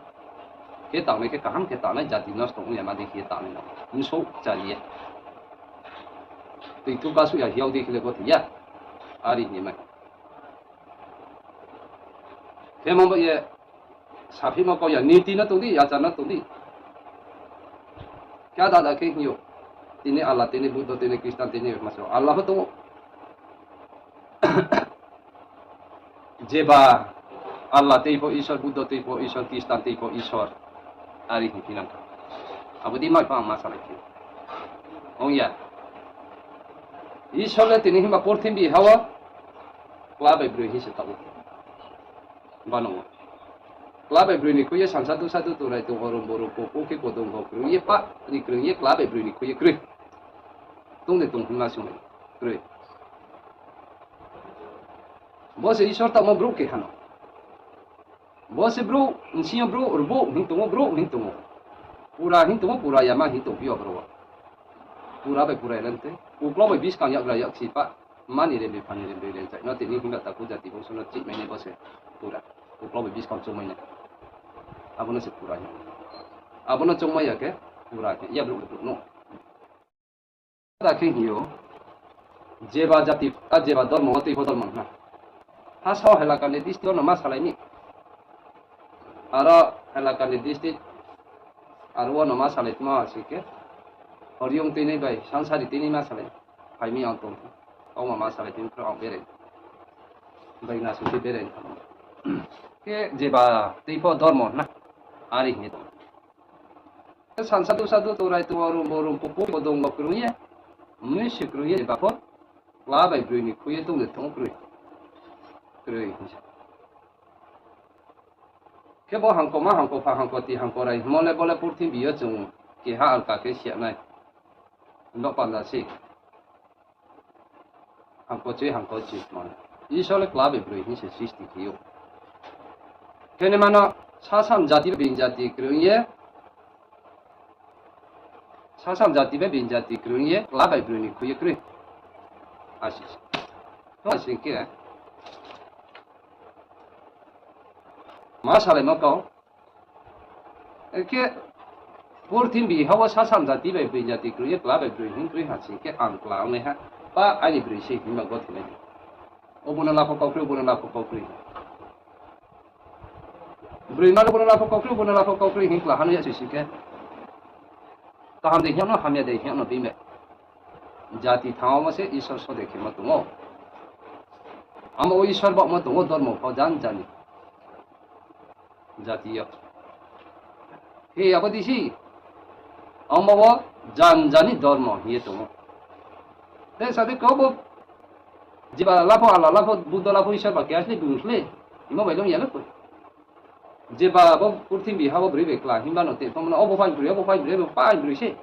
Khe tangnai khe kaham khe tangnai jati nosto ong ya ma dei khe tangnai no. Bsouh chari ye. Tui thu kasuh ya hiao dei khe le bo thoi ya. Ari hing ye mai. Khe mama ye. Saphimo kau ya niti no tong di, achar no tong di. Khe ada ada khe hing yo. Tini Allah, tini Buddho, tini Khristan, tini masa Allah pho tong ou. Jeba Allah tei pho Isor, Buddho tei pho Isor, Khristan tei pho Isor. Ari hing phinang kha. Abo di mai pha ang ma salai khe. Ong ya. Isor le tini himba purthimbi ha wo. Kla bai broi hing se taoh ou. Bano. Kla bai broi ni khui ye sansa dusa du turai tong orom borom popo khe kodong bo kroi ye pa ni kroi ye kla bai broi ni khui ye kroi. Tong de tong himma sung kroi. Bo se Isor tamo brouh keha no. Bo se brouh, bsing yo brouh, rbo hing tong ou, brouh hing tong ou. Pura hing tong ou, pura yama hing tong phi yo brouh. Pura bai pura ya le tei. Uklau bai biskang yakgra yaksi pa. Mani rembi phani rembi rengchai no tini himba takhu jati bongso no chihmai nai bo se pura. Uklau bai biskang chumai nai. Abo no se pura hing. Abo no chungmai ya khe pura khe ya brouh brouh no. Da khe hing yo. Jeba jati, a jeba dormo, tei pho dormo hna. Ha sao helaka ni district no ma salai ni. Aro helaka ni district, aro wo no ma salai tma si khe. Horiong tini bai, sansari tini ma salai. Phaimi ang tong. Kauma ma salai tini pro ang berai. Bai na suti berai. Khe jeba tei pho dormo hna. Ari hing ye tong. Sansa dusa du turai tuo rum bo rum pupu bo dong bo krung ye. Mui si krung ye ba pho. Kla bai broi ni khui ye tong de tong kroi. kroi. Khe bo hangkoma, hangkopha, hangkoti, hangkorai hingmo le bo le purthimbi yo chung keha alka khe siya nai. Bo panda se. Hangkochoi, hangkochoi hingmo le Isor le kla bai broi hing se sristi khe ou. Khe ni mano sasam jati bai being jati kroi ye, sasam jati bai being jati kroi ye, kla bai broi ni khui ye kroi. Asi, to asi khe ma salaimo kau. Khe purthimbi ha wo sasam jati bai being jati kroi ye, kla bai broi hing kroi ha sing khe ang kla ongnaiha. Pa aini broi se himba gothenai. O bo no lapho kau kroi, bo no lapho kau kroi. Broi ma le bo no lapho kau kroi, bo no lapho kau kroi hing kla ha no ya sisi khe. Kaham de hing no, hamya de hing no bime. Jati thanngmo se Isor sode khemo tong ou. Amo wo Isor baohmo tong ou, dormo pho jan jani. Jati yo. He abo di si. Amo wo jan jani dormo hing ye tong ou. Te sade kau bo jeba lapho, Allah lapho, Buddha lapho, Isor ba keha sle bung sle. Imo bai long ya le koi. Jeba bo purthimbi ha wo broi bai kla himba no te tongmo no, obo pai broi, obo pai broi, obo pai broi se.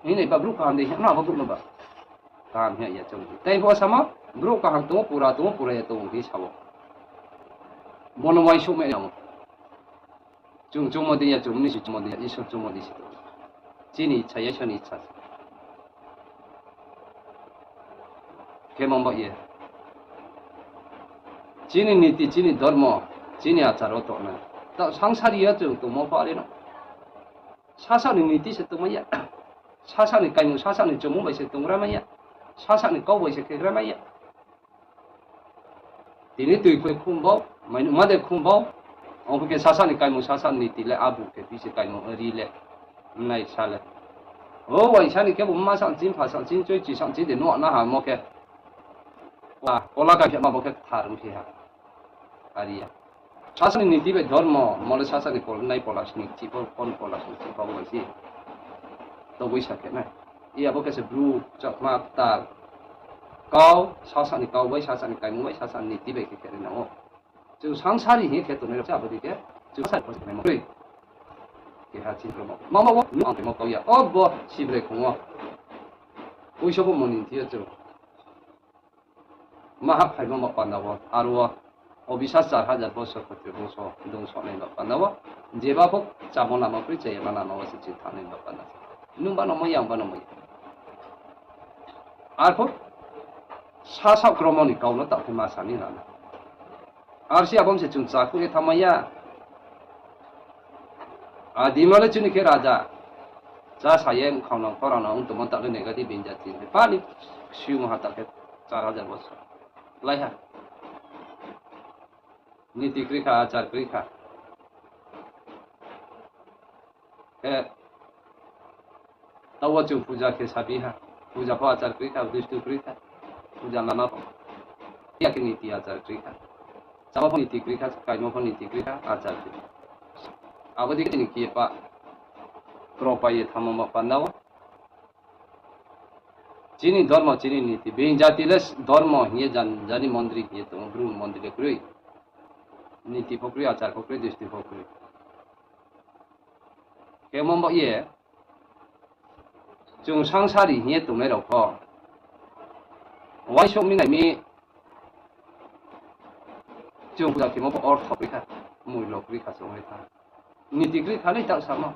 Hing nai ba brouh kaham de hing no, abo brouh no ba. Kaham hing ya chong. Tai pho samo, brouh kaham tong ou, pura tong ou, pura ya tong ou hing sa ou. Bo no uaingsouhmai nang ou. Chung chungmo dei ya, chung ni se chungmo dei ya, Isor chungmo dei se tong ou. Chini ichha ya, Isor ni ichha se. Khe mangba ye. Chini niti, chini dormo, chini achar wo tongnai. Taoh sangsari yo chung tongmo pho are no. Sasaoh ni niti se tongmai ya. Sasaoh ni kaimung, sasaoh ni chungmung bai se tongramai ya. Sasaoh ni kau bai se kheramai ya. Tini tui khui khum bo, mainouhma de khum bo. Ong khe sasaoh ni kaimung, sasaoh ni niti le abu khe phi se kaimung ri le. Nai sa le. O, uaingsa ni khe bo mma sa chini, pha sa chini, choi chi sa chini de nuh na ha mo khe. Kola, kola ka khe ma bo khe kthar ong khe ha. Ari ya. Sasaoh ni niti bai dormo, mo le sasaoh ni kol nai pola sni chi pho, pon pola sni chi pho bai si. To bai sa khe nai. Iya bo khe se Bru, Chakma, ktal. Kau, sasaoh ni kau bai, sasaoh ni kaimung bai, sasaoh ni niti bai khe khe ri nang ou. Chung sangsari hing khe tongnai rao se abo dei khe, chung sangsari pho se naimo kroi. Keha chini rao ma ma wo, nuh ang khe mo kau ya. O bo, sibre khong wo. Uiso bo moni thi yo chung. Ma haphaimo ma panda wo, aro wo, obisas char hajar bosor, kotri bosor, dong sonai ma panda wo, jeba pho chamo lama kroi, chaya ma lama wo se chini thangnai ma panda. Nung ba no mai, ang ba no mai. Arphuh, sasaoh kromo ni kau no taoh khe ma sa ni rana. Ar se abo se chung chakhu ye thanngmai ya. Adima le chini khe raja. Chá sa ye mkhang nang khorang nang ong tongmo taoh le negative being jati le pa ni siu ha taoh khe char hajar bosor. Lai ha. Niti kroi kha, achar kroi kha. Khe, taoh wo chung puja khe sabi ha. Puja pho achar kroi kha, dustu kroi kha. Puja lama pho. Ya khe niti achar kroi kha. Chámo pho niti kroi kha, kaimo pho niti kroi kha, achar kroi kha. Abo dei khe chini khe ye pa. Kropai ye thanngmo ma panda wo. Chini dormo, chini niti. Being jati le dormo hing ye jan, jani mondri hing ye tong ou, Bru mondri le kroi. Niti pho kroi, achar pho kroi, dustu pho kroi. Khe mo bo ye, chung sangsari hing ye tongnai rao pho. Uaingsouh mi nai mi, chung puja khemo pho ortho kroi kha, moilo kroi kha, chung ri kha. Niti kroi kha le taoh samo.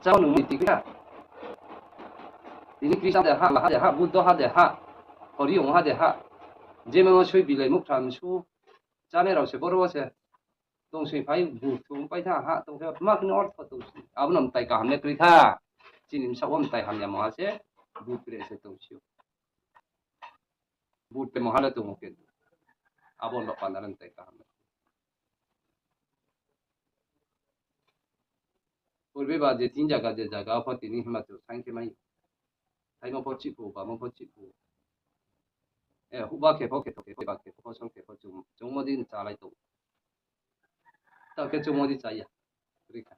Chámo nung niti kroi kha. Tini Kristan de ha, Laha de ha, Buddha ha de ha, Hori Ong ha de ha. Jemon soi bilai mukha msu, chánai rao se boro wo se. Tong soi phai bu thum pai tha ha, tong khe ma kheno ortho tong si. Abo no mtai kaham le kroi kha. Chini bsaoh wo mtai hamya mungha se, bu pre se tong si ou. Bu pre mungha le tong ou khe. Abo no panda le mtai kaham le. Purbe ba je tin jaga je jaga pho tini hima chung saing khe mai. Thaimo pho chih phu, bamo pho chih phu. E, huhba khe pho, khe tho khe pho, ba khe pho, kosong khe pho, chung, chungmo di chalai tong. Taoh khe chungmo di chaya. Kroi kha.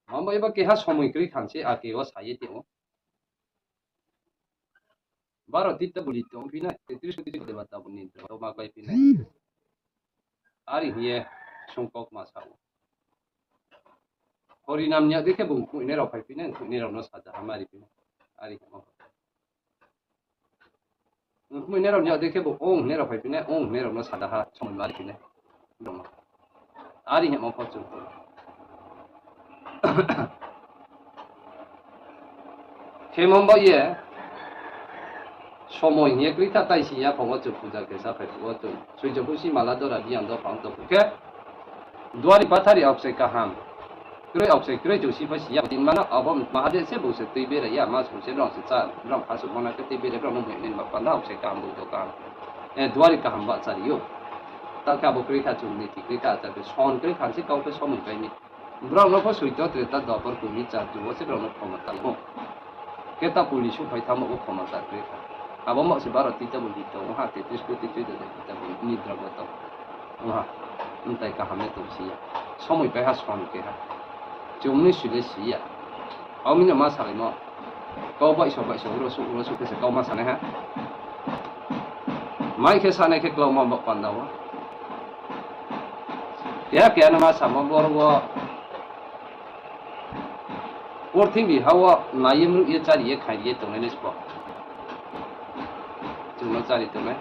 Mamo eba keha somoi kroi kha se, ake wo sa ye tong ou. Baro tita buli tongphi nai, tetris koti debata bo nidra to ma pai phi nai. Ari hing ye sungkok ma sa ou. Horinam ni ade khe bo mkhuinai rao phai phi nai, mkhuinai rao no saja ha mari phi nai. Ari hing ye. Mkhuinai rao ni ade khe bo ong hinai rao phai phi nai, ong hinai rao no saja ha somoi mari phi nai. Rao no. Ari hingmo pho chung. Khemon ba ye, somoi hing ye kroi tha tai si ya phang wo chung puja khe sa phai phuh wo chung. Suijo busi mala dora biyang do phang to phuh khe. Duari pathari aokchai kaham. Kroi aokchai kroi chung si pha si ya. Tin mano abo Mahadev se bung se tui berai ya, ma sung se brang se cha, brang pha sung mana khe tui berai brang no bung nin ba panda aokchai kaham bung to kaham. Eh, duari kaham ba chari ou. Ta khe abo kroi tha chung niti kroi tha achar khe son kroi tha se kau khe somoi pai ni. Brao no pho suito treta dopor kumi char tu wo se brao no khoma ta ou. Khe ta puli suh phai thamo wo khoma ta kroi kha. Abo ma se baro tita bo di tong ha, tetris koti tui do tita bo nidra bo tong. Ong ha, mtai kaham le tong si ya. Somoi pai ha son khe ha. Chung ni sui le si ya. Abo mi no ma salaimo. Kau baihso baihso, uro suh, uro suh khe se kau ma sanai ha. Mai khe sanai khe klauma bo panda wo. Keha keha no ma samo boro wo. Purthimbi ha wo nai ye mruh ye chari ye khai ye tongnai le sbo. Chung no chari tongnai.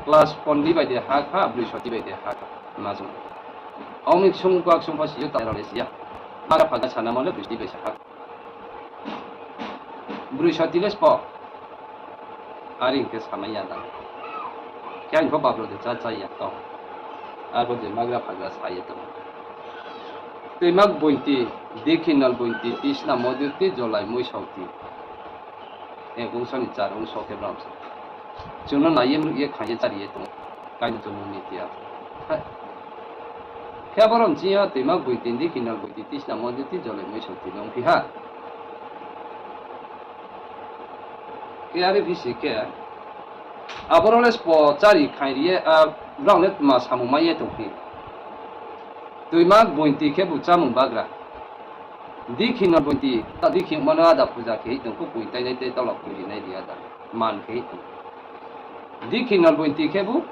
Class pondi bai de ha kha, broi soti bai de ha kha. Ma chung. Aoni ksung kua ksung pho si yo ta rao le si ya. Magra phagra sanamo le broi soti bai sa ha. Broi soti le sbo. Are hing khe samai ya da. Khe ang pho babro de cha cha ya tong. Arpho de magra phagra sa ye tong. Toima bointi, dikhinal bointi, tisna moduti, jolai moisauti. Ek ongso ni char ongso khe bram se. Chung no nai ye mruh ye khang ye chari ye tong. Kaino chung ni tiya. Khe abo rom ching yo toima bointi, dikhinal bointi, tisna moduti, jolai moisauti nung phi ha. Khe are bisi khe, aboro le sbo chari khaing ri ye, a, brao le tma samung mai ye tong phi. Toima bointi khe bu chámung bagra. Dikhinal bointi, ta dikhi mano ada puja khe hi tong kho, pui tainai tei tolok pui rinai ri ada. Man khe hi tong. Dikhinal bointi khe bu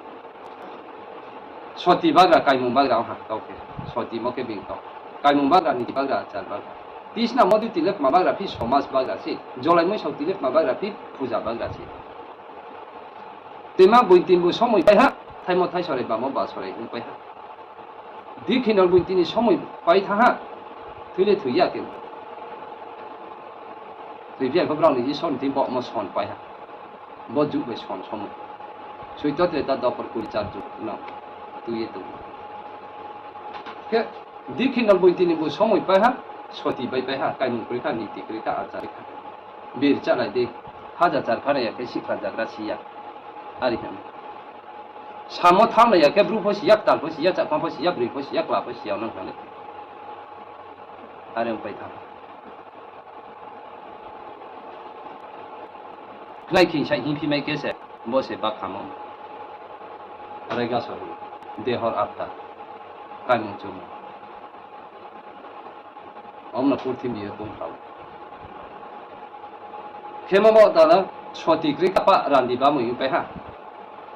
soti bagra, kaimung bagra ong ha kau khe. Soti mo khe being kau. Kaimung bagra, niti bagra, achar bagra. Tisna moduti le tma bagra phi, somas bagra se. Jolai moisauti le tma bagra phi, puja bagra se. Toima bointi ni bu somoi pai ha, thaimo thai sorai, bamo ba sorai ong pai ha. Dikhinal bointi ni somoi pai thanng ha, thoi le thoi ya khe. Thoi phi ya khe brao ni Isor ni thing bo mo son pai ha. Bo jug bai son somoi. Suito treta dopor kuri char jug no tui ye tong. Khe dikhinal bointi ni bu somoi pai ha, soti bai pai ha, kaimung kroi kha, niti kroi kha, achar kha. Bir chalai di, haja char kha nai ya khe sikha jagra si ya. Are khe. Samo thanng nai ya khe bru pho si ya, ktal pho si ya, chakma pho si ya, broi pho si ya, kla pho si ya, nang kha le. Are ong pai thanng. Khnai khingsai hingphi mai khe se, bo se bakhamo. Rega sohi, dehor atta, kaimung chumung. Omno purthimbi yo tongthao. Khemo bo tala soti kroi kha pa randi bamoi pai ha.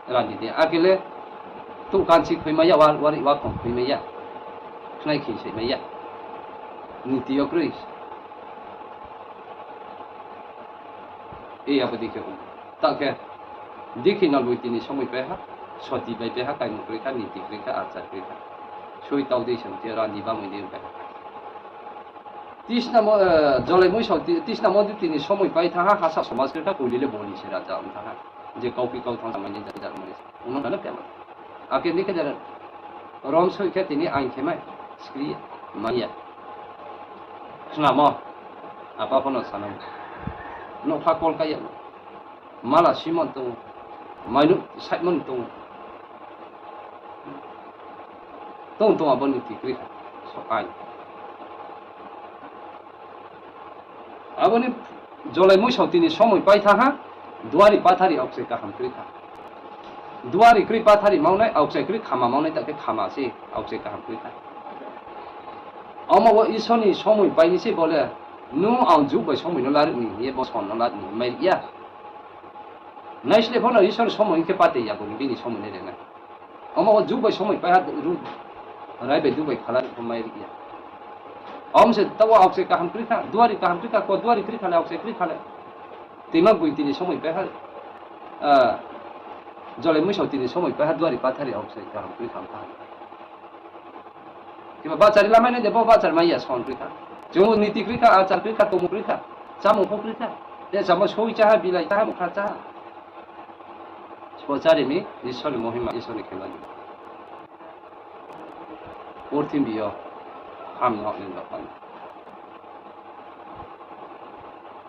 Randi de akhe le tuh kansi khui mai ya, wa, wari wakhong khui mai ya. Khnai khingsai mai ya. Niti yo kroi. E abo dei khe ong. Ta khe, dikhinal bointi ni somoi pai ha, soti bai pai ha, kaimung kroi kha, niti kroi kha, achar kroi kha. Soi tau dei se mti randi bamoi dei pai ha. Tisna mo, eh, jolai moisauti, tisna moduti ni somoi pai thanng ha, hasa somas kroi kha, koili le boli se raja ong thanng ha. Je kauphi kau thanng samai ni jati jat mani se. Ongno hano khe ma. Akhe ni khe jara rom soi khe tini aing khe mai, skri mai ya. Khnamo, apa pho no sanai. Nokha kol kaya. Mala simon tong, mainou saimon tong. Tong tong abo ni tikri kha, so ain. Abo ni jolai moisauti ni somoi pai thanng ha, duari pathari aokchai kaham kroi kha. Duari kroi pathari maunai, aokchai kroi khama maunai, ta khe khama se aokchai kaham kroi kha. Omo bo Isor ni somoi pai ni se bo le, nung ang jug bai somoi no laruh ni hing ye bo son no laruh ni mai ya. Naisle pho no Isor ni somoi hing khe pate ya bo ni bini somoi nai rena. Omo o jug bai somoi pai ha ru, rai bai dug bai phala ri pho mai ri ya. Om se taoh wo aokchai kaham kroi kha, duari kaham kroi kha, ko duari kroi kha le, aokchai kroi kha le. Toima boi tini somoi pai ha, ah, jole muisao tini somoi pai ha, duari pathari aokchai kaham kroi kha. Kiba bahchari lamai nai de, bo bahchari mai ya son kroi kha. Chung niti kroi kha, achar kroi kha, tongmung kroi kha, chámung pho kroi kha. Te samo soi chá ha, bilai chá ha, mukha chá ha. Sbo chári mi, Isor ni mohima, Isor ni khela ni. Purthimbi yo ham no ni rao pai.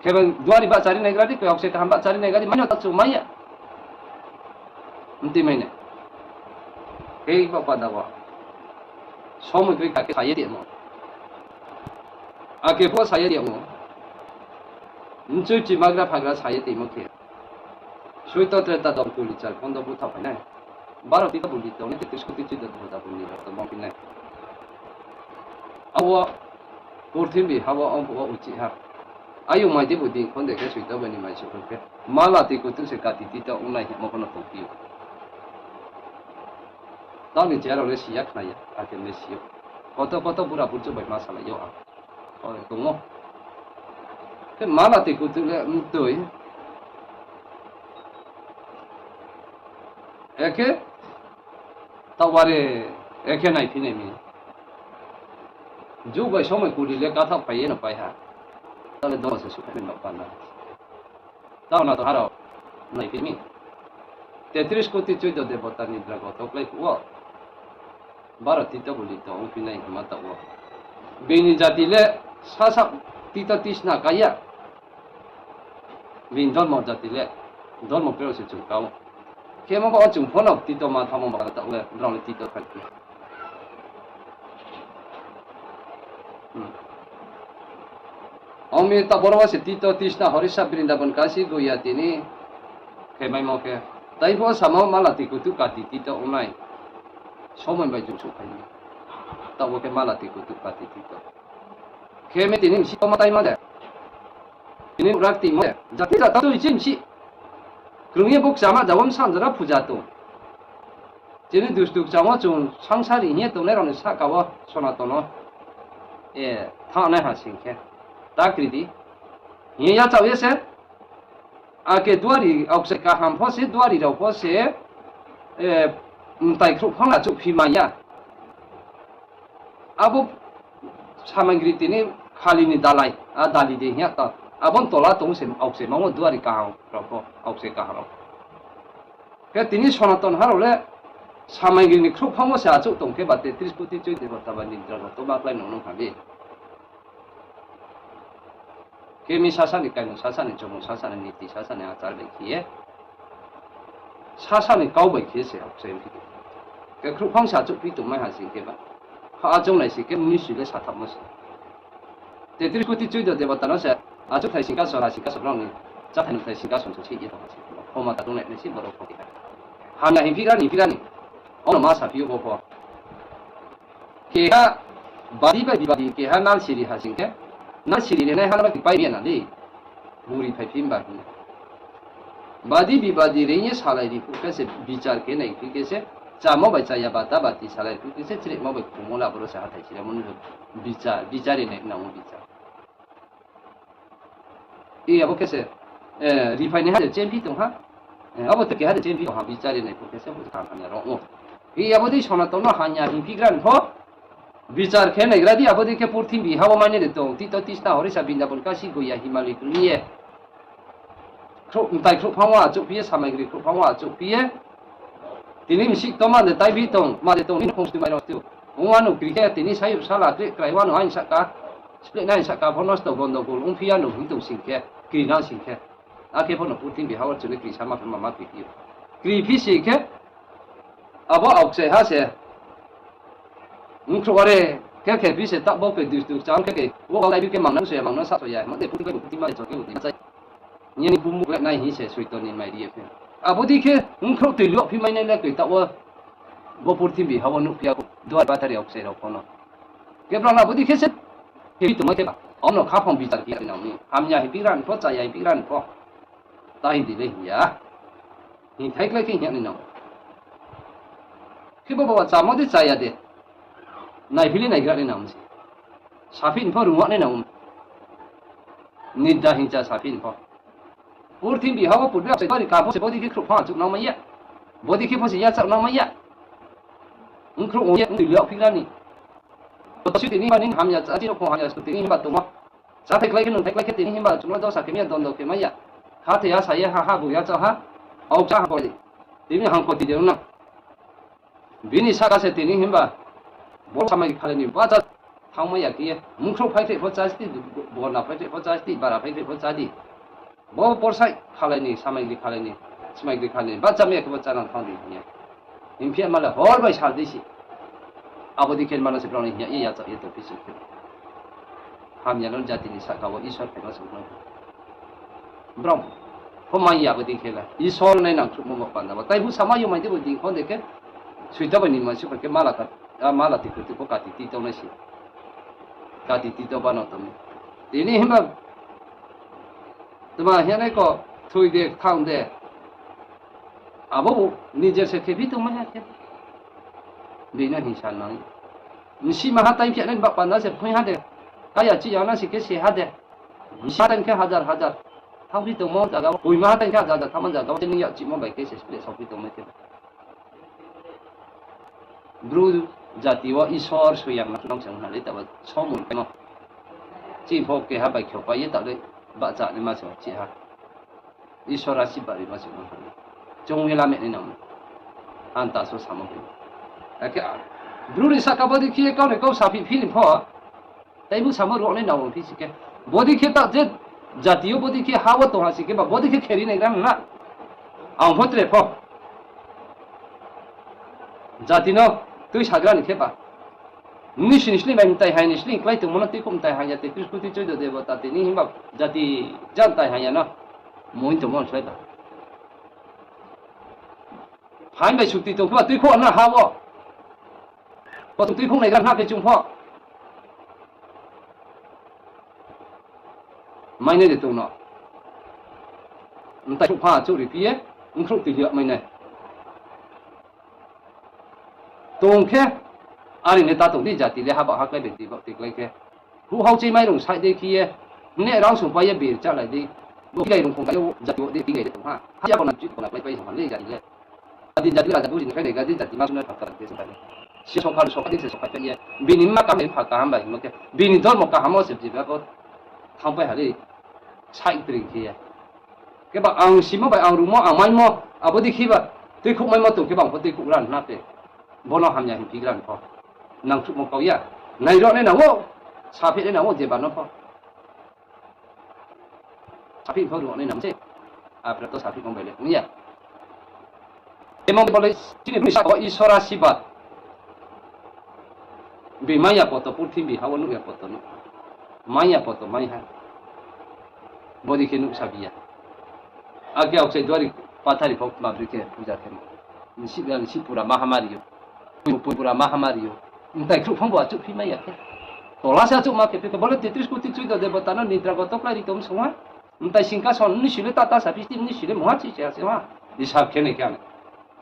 Khe bang duari bahchari naigra di, koi aokchai kaham bahchari naigra di, mai no ta chung mai ya. Mti mai nai. Khe bo pada wo. Somoi kroi kha khe sa ye timo. Akhe pho sa ye timo. Mchoi chi magra phagra sa ye timo khe. Suito Treta Dwapar kuli char khondo búthaoh phai nai. Baro tito buli tong nai, tetis koti chuido debota buli rao tong phi nai. Abo purthimbi ha wo ong phuh wo uchih ha. Ayong mai di bo di khonde khe suito bai ni mai se khe. Mala tui kutu se kati tito ong nai hingmo pho no tongphi ou. Tang ni je rao le si ya khna ya, akhe le si ou. Koto koto bura burchouh bai ma salai ou ang. Ore tong ou. Khe mala tui kutu le mtoi. Ekhe, taoh are, ekhe naiphi nai mi. Jug bai somoi kuli le kathaoh phai ye no pai ha. Taoh le dormo se suhphai mi no panda. Taoh na to ha rao naiphi mi. Tetris koti chuido debota ni drago to klái phuh wo. Baro tito buli tong ongphi nai hingma taoh wo. Bini jati le sasa tito tisna kai ya. Bini dormo jati le, dormo pero se chung kau. Khemo ba wo chung pho no tito ma thamo ba taoh le, brao le tito kha khe. Ong mi ta boro wo se tito tisna horisa Brindaban kasi Goya tini khemaimo khe. Tai pho samo mala tui kutu kati tito ong nai. Somoi bai chung souhphai mi. Taoh wo khe mala tui kutu kati tito. Khe mi tini msi toma taima de. Tini rak timo de. Jati jata tui chi msi. Krung ye bukchama jawam sanjara puja tong. Chini dustu kchamo chung sangsari hing ye tongnai rao ni sahka wo Sonaton no, e, thanng nai ha sing khe. Ta kri di. Hing ye yachaoh ye se. Akhe duari aokchai kaham pho se, duari rao pho se, e, mtai khrouhphang achouhphi mai ya. Abo samagri tini khali ni dalai, a dali de hing ya ta. Abo ni tola tong se aokchai ma wo duari kaham rao pho, aokchai kaham rao. Khe tini Sonaton ha rao le samagri ni khrouhphang wo se achouh tong khe ba tetris koti chuido debota ba ni drago to ma klái nung nung ha di. Khe mi sasa ni kaimung, sasa ni chomung, sasa ni niti, sasa ni achar bai khe ye. Sasa ni kau bai khe se aokchai phi. Khe khrouhphang se achouhphi tongmai ha sing khe ba. Pha achouh nai sing khe mnusu le sathapmo se. Tetris koti chuido debota no se achouhthai singkason, ha singkason rao ni cháthai nungthai singkason se se ye tong ha sing khe ba. Khomota tongnai nai se borao pho khe. Hamya hingphigra ni, hingphigra ni. Ono ma saphi ou bo pho. Keha badi bai bibadi keha nalsiri ha sing khe, nalsiri rinaiha no bai pai ya na di, bung ri phaiphi mba hing. Badi bibadi reing ye salai ri phuh khe se bichar khe nai phi khe se, chamo bai chaya bata bati salai phuh khe se, chrehmo bai khungmo le aboro se hathái siramo no bichar, bichar rinai nang ou bichar. I abo khe se, e, riphainaiha de chemphi tong ha. E, abo to keha de chemphi tong ha, bichar rinai phuh khe se bo kaham hamya rao ou. I abo dei Sonaton no hamya hingphigra ni pho, bichar khe naigra di, abo dei khe purthimbi ha wo mainai de tong, tito tisna horisa Brindaban kasi Goya Himalay krung ye. Khrouh, mtai khrouhphang wo achouhphi ye, samagri khrouhphang wo achouhphi ye. Tini msih to ma de taiphi tong, ma de tong, nini khongstu mai rao stu. Ong wano kri khe tini sayouh sala tre krai wano ain sahka, spleh nai sahka pho nosto gondogol ongphi ya no hing tong sing khe, kri nang sing khe. Akhe pho no purthimbi ha wo chung le kri sama phi ma ma kri phi ou. Kri phi sing khe, abo aokchai ha se. Bkhrouh are khe khe phi se taoh bo khe dustu kcham khe khe, wo lai bi khe mang nang so ya, mang nang sa so ya, ma de purthimbi bai purthimbi ma de chor khe bo di ma chai. Nini bumuk le nai hing se Soiton ni mai ri ye phi. Abo dei khe bkhrouh tui luh phi mai nai le koi taoh wo. Bo purthimbi ha wo nuhphi ya kho, duari pathari aokchai rao pho no. Khe brao no abo dei khe se, khe tongmo khe ba. Ono khaphang bichar khe ya nang mi. Hamya hingphigra ni pho, chaya hingphigra ni pho. Ta hing di le hing ya. Hing thai klái khe hing ya nai nang. Khe bo ba chámo de chá ya de. Naiphi le naigra nai nang se. Saphi ni pho rung wa nai nang. Nida hing cha saphi ni pho. Purthimbi ha wo purbe aksai bari ka pho se bodei khe khrouh pha achouh nang mai ya. Bodei khe pho se yachaoh nang mai ya. Ongkhrouh ong ye ongtoi liaoh phigra ni. Bo si tini himba ni hamya chá, chini khong hamya su tini himba tongmo. Cháthai klái khe nungthai klái khe tini himba chung no dosa khe mai ya, dondo khe mai ya. Khathoi ha sa ye ha, ha bu yachaoh ha. Aokcha ha pho di. Tini hangkoti de nang. Bini saka se tini himba, bo samai khalai ni bacha thanngmai ya khe ye, mkhrouh phaikhreh pho chá di, bona phaikhreh pho chá di, bara phaikhreh pho chá di. Bo porsai khalai ni, samai khalai ni, smai khalai ni, bacha mai ya khe bo chá nang thanng di hing ye. Hing phi ya ma le hor bai sal di se. Abo dei khe ma no se brao ni hing ya, ye yachaoh ye tongphi se khe. Hamya no jati ni saka wo Isor phaimo se nang. Brao pho mai ya abo dei khe la. Isor nai nangkhruhmo bo panda wo. Tai bu sama yo mai de bo dei kho de khe. Suita bai ni mai se khe mala ka, a mala tiko tiko kati ti tong nai se. Kati ti tong ba no tong. Tini himba tma hing nai ko, thoi de, thang de. Abo bo nijer se khe phi tongmai ya khe. Bini hing sa nang. Nsi maha tai khe nai ba panda se phoi ha de. Kaya chi ya na se khe se ha de. Nsi ha tai khe hajar hajar. Thang phi tongmo zaga wo. Koi maha tai khe hajar hajar thangmo zaga wo. Chini yakchihmo bai khe se sle saophi tongmai khe. Bru jati wo Isor soyang na nang se ong ha le tabo somoi khe no. Chini pho keha bai khe pai ye ta le bahcha naima se chi ha. Isor asi bari ma se ong ha le. Chung ye lame nai nang. Anta so samo khe. Akhe bru ni saka bodei khe kau ni kau saphi phi ni pho. Tai bu samo ruh nai nang phi si khe. Bodei khe ta je jati yo bodei khe ha wo tong ha si khe ba bodei khe kheri nai gram na. Ang pho tre pho. Jati no tui sagra ni khe ba. Nini sini sini bai mtai hai ni sini klái tongmo no tui khouh mtai hai ya te tris kuti choido debota tini himba jati ja mtai hai ya no. Moing tongmo slái ba. Phaing bai sukti tong khe ba tui khouh na ha wo. Bo tui khouh nai gram na khe chung pho. Mainai de tong no. Mtai khrouh pha achouh ri phi ye, ongkhrouh tui ya mainai. Tong khe, ani le ta tong di jati le haba ha klái bai tui baoh tui klái khe. Huh hao chi mairung saih dei khe ye, neh rang sungpai ye bir chálai di. Bo kilai rung khong kai ye jati wo di kilai de tong ha. Ha ya bo na chih bo na klái pai song ha le jati le. Adi jati le raja buri ni khai de gadi jati ma sung na thak thak de sung ha le. Si sokha sokha di se sokha ye. Bini ma kaham pha kaham bai hingmo khe. Bini dormo kaham wo se jiba bo. Thangpai ha le. Saih tring khe ye. Khe ba ang simo bai ang rumo ang maimo. Abo dei khe ba. Tui khouh maimo tong khe ba ang pho tui khouh ran na pe. Bo no hamya hing phi ran pho. Nangkhruhmo kau ya. Nai ro nai nang wo. Saphi nai nang wo jeba no pho. Saphi pho ruh nai nang se. Apra to saphi pho bai le ong ya. Emon bo le chini bini saka wo Isor asirbad. Bi mai ya poto purthimbi ha wo nuh ya poto nuh. Mai ya poto mai ha. Bodei khe nuhsa bi ya. Ake aokchai duari pathari pho babri khe puja khe. Nsi, nsi pura mahamari yo. Pui, pui pura mahamari yo. Mtai khrouh phang bo achouh phi mai ya khe. Tola se achouh ma khe phi khe. Bo le tetris kuti chuido debota no nidra goto klái ri tong song ha. Mtai singkason nini si le tata sa phi ti nini si le mungha chi se ha se ha. Isab khe nai khe ang.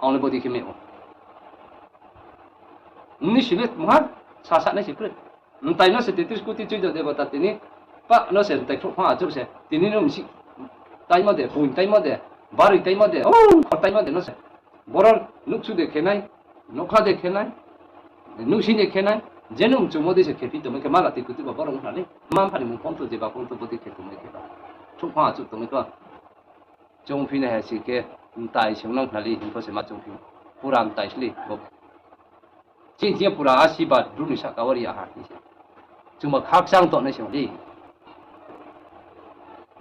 Ang le bodei khe mai ou. Nini si le mungha sasa nai se kroi. Mtai no se tetris kuti chuido debota tini. Pa no se mtai khrouh phang achouh se. Tini no msi taimo de, bung taimo de, baroi taimo de, o, khor taimo de no se. Boro nuhsu de khe nai, nokhla de khe nai, nuhsing de khe nai, je no mchumo dei se khe phi tongmai khe mala tui kuti ba boro ong ha le. Ma mpha ni mung phonto jeba phonto bodei khe tongmai khe ba. Khrouh phang achouh tongmai khe ba. Chung phi nai ha si khe mtai se ong nang ha le hing pho se ma chung phi. Pura mtai sli bo. Chini thing yo pura asirbad bru ni saka wo ri ya ha hing se. Chungba khakchang tongnai se ong di.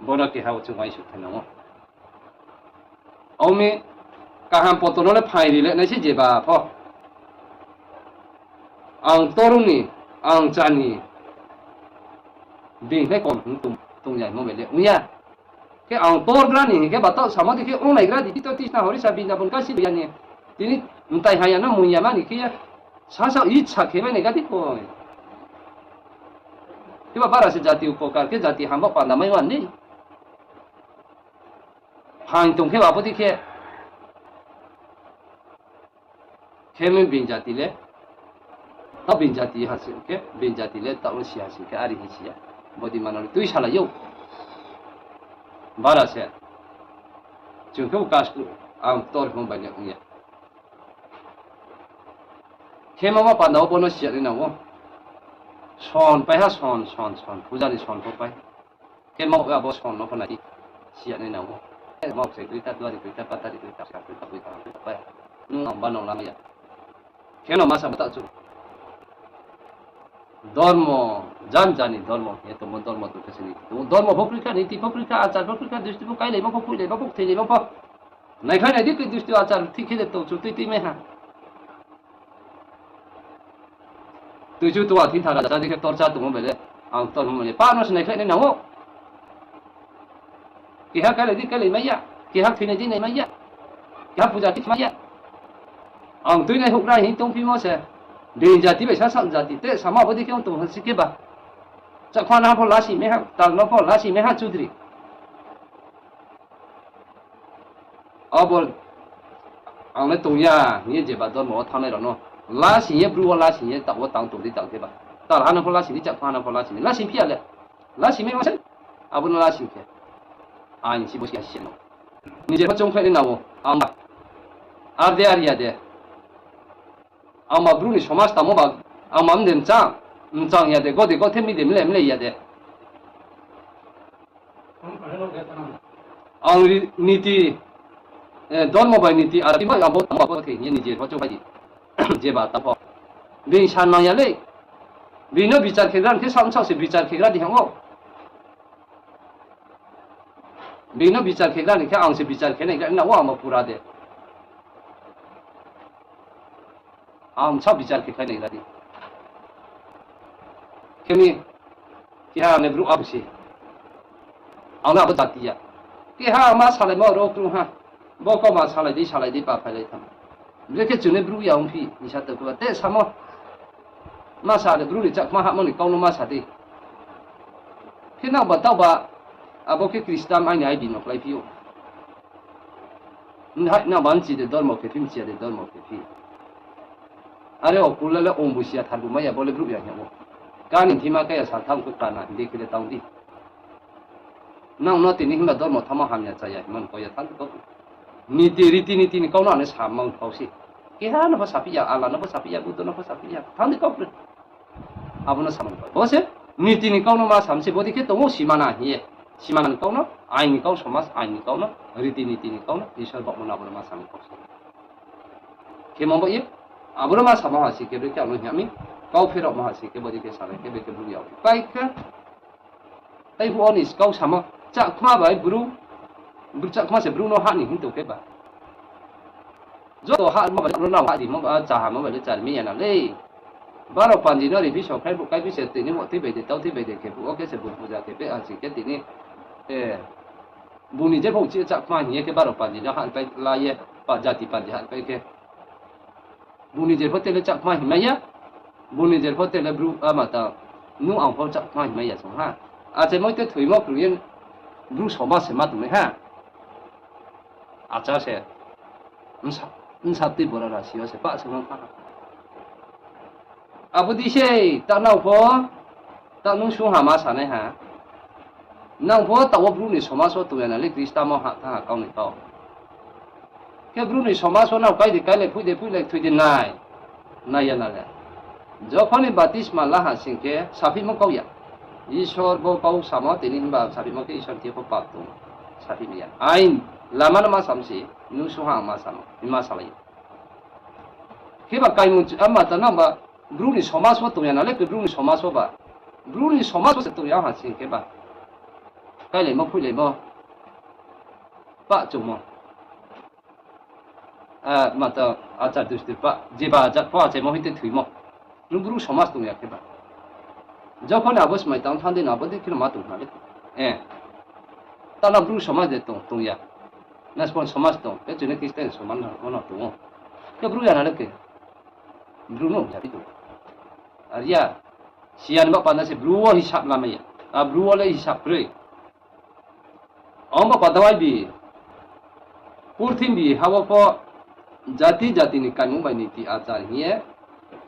Bo no keha wo chung uaingsouh thai nang ou. Ong mi kaham poto no le phaing ri le nai se jeba pho. Ang toru ni, ang chá ni, bini khe kom hing tong, tong ya hingmo bai le ong ya. Khe ang torgra ni hing khe ba taoh samo dei khe onglaigra di, tito tisna horisa Brindabon kasi ya ni. Tini mtai haya no mung ya ma ni khe ye. Sasa itsa khe mai nai ga di koi. Khe ba bara se jati upokar khe jati hambo panda mai wan ni. Phaing tong khe ba abo dei khe. Khe mi being jati le, tao being jati ha sing khe, being jati le tao si ha sing khe, are hing si ya. Bodei mano le tui salai ou. Bara se. Chung khe bo kas ang ktor himo bai le ong ya. Khe mama panda wo bo no si ya nai nang ou. Son pai ha, son, son, son. Puja ni son pho pai. Khe ma abo son no pho nai di, si ya nai nang ou. Khe ma se kroi ta, duari kroi ta, patari kroi ta, sa kroi ta, boi ta, kroi ta pai. Nung ang ba nang lamai ya. Khe no masa mata chu. Dormo, jan jani dormo, ye tongmo dormo tong khe se niti tong ou. Dormo pho kroi kha, niti pho kroi kha, achar pho kroi kha, dusti pho kailaimo pho, khuilaimo pho, ktheilaimo pho. Naikhlai nai di, khe dusti achar thik khe de tong chu tui tui mai ha. Tui chu tuwa thing thara ja di khe torcha tongmo bai le, ang tor hingmo le, pa no se naikhlai nai nang ou. Keha kailai di kailai mai ya, keha thoinai di nai mai ya, keha puja khe mai ya. Ang tuinai houhgra hing tongphimo se, being jati bai sasa jati te sama bo di khe ong tong ha si khe ba. Chakma no pho lasi mai ha, tal no pho lasi mai ha chudri. Abo ang le tong ya hing ye jeba dormo wo thanngnai rao no lasing ye, bru wo lasing ye, taoh wo tang tong di tang khe ba. Tal ha no pho lasing di, chakma ha no pho lasing di, lasing phi ya le. Lasing mai ma se, abo no lasing khe. Aini si bo si ya si no. Nije pho choungkhlai nai nang ou, ang ba. Ar de ar ya de. Ang ba bru ni somas tangmo ba, ang ba mde mchang, mchang ya de, gode gothe mi de mle mle ya de. Ang ri-, niti, eh, dormo bai niti, ar ri bai abo tangmo abo khe hing ye nije pho choungkhlai di. Jeba ta pho. Being san nang ya le. Being no bichar khegra ni khe saoh saoh se bichar khegra di hang ou. Being no bichar khegra ni khe ang se bichar khe nai gra na ou, ang ba pura de. Ang sa bichar khe khlai nai gra di. Khe mi, keha ne bru abo se. Ang no abo jati ya. Keha ma salaimo ro krung ha. Bo kau ma salai di, salai di, pa phailai tham. Brekhe chung ni bru ya ongphi, hing sa tong khe ba te samo. Ma sa de bru ni chakma hahmo ni kau no ma sa di. Khe nang ba taoh ba, abo khe Khristan aini I D no kláiphi ou. Hai nang ba mchi de dormo khe phi, mchi ya de dormo khe phi. Are okul le ong busi ya, tharbu mai ya, bo le brouh ya hing ou. Kani thima kaya sa thanng khe kana hing de khe le tang di. Nang no tini himba dormo thanngmo hamya chaya hingmo ni kau ya thanng di kau. Niti, riti niti ni kau no ano samung kau se. Keha no pho saphi ya, Allah no pho saphi ya, Buddha no pho saphi ya. Thanng di kau kroi. Abo no samung kau. Bo se niti ni kau no ma sam se, bodei khe tong ou simana hing ye. Simana ni kau no, ain ni kau, somaj ain ni kau no, riti niti ni kau no, Isor baohmo no abo no ma samung kau se. Khe mung baoh ye, abo no ma samo ha si khe, brekhe ano hing mi, kau pherao mo ha si khe, bodei khe salai khe, brekhe bru yag pai khe. Tai phuh wo ni kau samo, Chakma bai bru, bru Chakma se bru no ha ni hing tong khe ba. Joto ha mo bai, bru no ha di mo ba, chahamo bai le chari mi ya na le. Baro panji no ri bi so khai bu kai bi se tini mo tui bai de, tau tui bai de khe bu, o khe se bu puja khe be ha si khe tini, eh, bung ni je pho chi Chakma hing ye khe baro panji no ha pai la ye, pa jati panji ha pai khe. Bung ni je pho te le Chakma hingmai ya, bung ni je pho te le bru, a, mata, nung ang pho Chakma hingmai ya song ha. Achaimo te thoimo krung ye bru somaj se ma tongnai ha. Achar se, bsa, bsa tui bora rasi yo se pah se ma pha. Abo di se, ta nang pho, ta nung sung ha ma sanai ha. Nang pho taoh wo bru ni somaj wo tong ya na le Khristan mo ha thanng ha kau ni kau. Khe bru ni somaj wo nang kai di kai le, phui de phui le, thui di nai. Nai ya na le. Jokhon ni baptisma la ha sing khe saphimo kau ya. Isor bo kau samo tini himba saphimo khe Isor thing yo pho pap tong. Saphimo ya. Ain lama no ma sam se, nung sung ha ma sam, ma salai. Khe ba kaimung, a, mata nang ba, bru ni somaj wo tong ya na le, bru ni somaj wo ba. Bru ni somaj wo se tong ya ha sing khe ba. Kailaimo, phuilaimo. Pah chungmo. A, mata achar dustur pah, jeba jat pho achaimo hing te thoimo. Nung bru somaj tong ya khe ba. Jokhon abo smai tang thanng di no abo dei khe no ma tong ha le. Eh. Tala bru somaj de tong, tong ya. Naspon somaj tong, khe chini Khristan somaj no, no tong ou. Khe bru ya na le khe. Bru no ya phi tong. Ar ya, siyan ba panda se bru wo hisab lamai ya. A bru wo le hisab kroi. Ong ba panda wai bi, purthimbi ha wo pho, Jati jati ni kaimung bai niti achar hing ye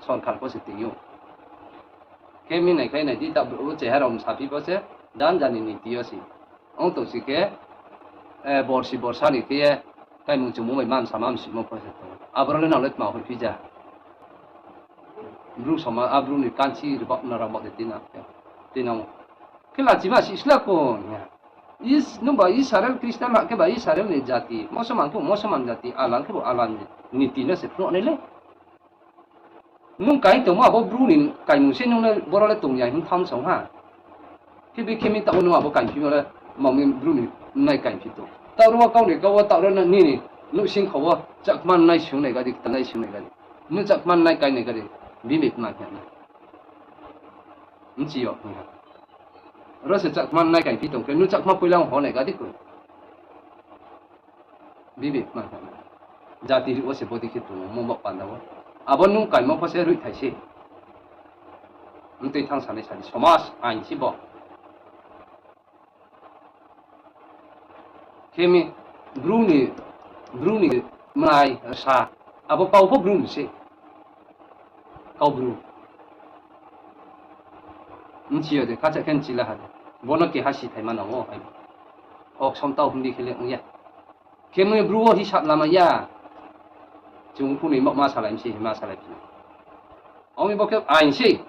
sorkar pho se tong ou. Khe mi nai khe nai di, ta brouh chehara msaphi pho se, jan jani niti yo se. Ong tong si khe, eh, borsi borsa ni khe ye, kaimung chumung bai mamsa mamsimo pho se tong ou. Aboro le nang le tma hoihphi ja. Bru soma, a bru ni kansi ribak na ribak de tina. Tina. Khe lachima si sla ko, ya. Is, nung ba Israel Christian ha khe ba Israel ni jati, Musulman khe Musulman jati, Alan khe bo Alan ni, niti no se phnuh nai le. Nung kai tongmo abo bru ni kaimung se nung le boro le tong ya hing tham song ha. Khe bi khe mi taoh nung abo kaiphimo le, mami bru ni nai kaiphi tong. Taoh ro wo kau ni kau wo, taoh ro nini, nung sing kha wo, chakma nai sung nai gadi, kta nai sung nai gadi. Nung chakma nai kai nai gadi, bini tma khe na. Nchi yo, ro se chakma nai kaiphi tong khe, nung chakma poila ho nai gadi ko. Bibi ma ha. Jati ri wo se bodi khe tong ou, mo baoh panda wo. Abo nung kaimo pho se ruhthai se. Mtui thang sanai sadi, somaj ain se bo. Khe mi, bru ni, bru ni mnai sa, abo kau pho bru ni se. Kau bru. Nchi yo de, khacha khe nchi la ha de. Bo no keha sithai ma nang ou, hai. Kok som tau hing di khe le ong ya. Khe mi bru wo hisab lama ya. Chung phu ni ma salai mi se, ma salai phi. Ong mi bo khe ain se.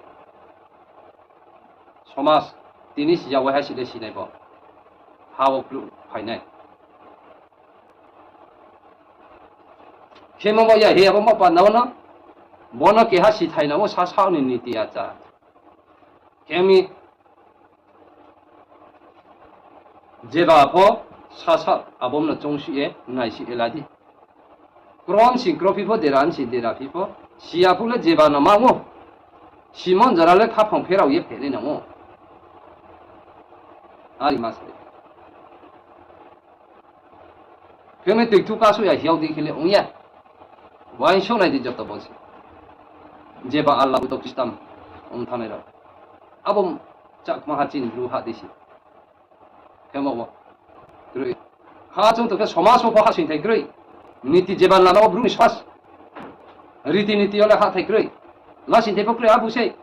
Somaj, tini si ya wai ha si le sinai bo. Ha wo kluh phainai. Khemo ba ya he abo ma panda wo no. Bo no keha sithai nang ou, sasao ni niti achar. Khe mi jeba pho sasao abo no choungsi ye, naisi ye la di. Krom si krophi pho, dera si dera phi pho, si ya phuh le jeba no ma ou. Simon jora le khaphang pherao ye phehnai nang ou. Ari ma se. Khe mi tuithu kasu ya hiao di khe le ong ya. Uaingsouh nai di joto bo se. Jeba Allah Buddha Khristan ong thanai rao. Abo chakma ha chini bru ha di se. Khemo wo. Kroi. Ha chung tong khe somaj wo pho ha singthai kroi. Niti jeba lama wo bru ni somaj. Riti niti yo le ha thai kroi. La singthai pho kroi abo se.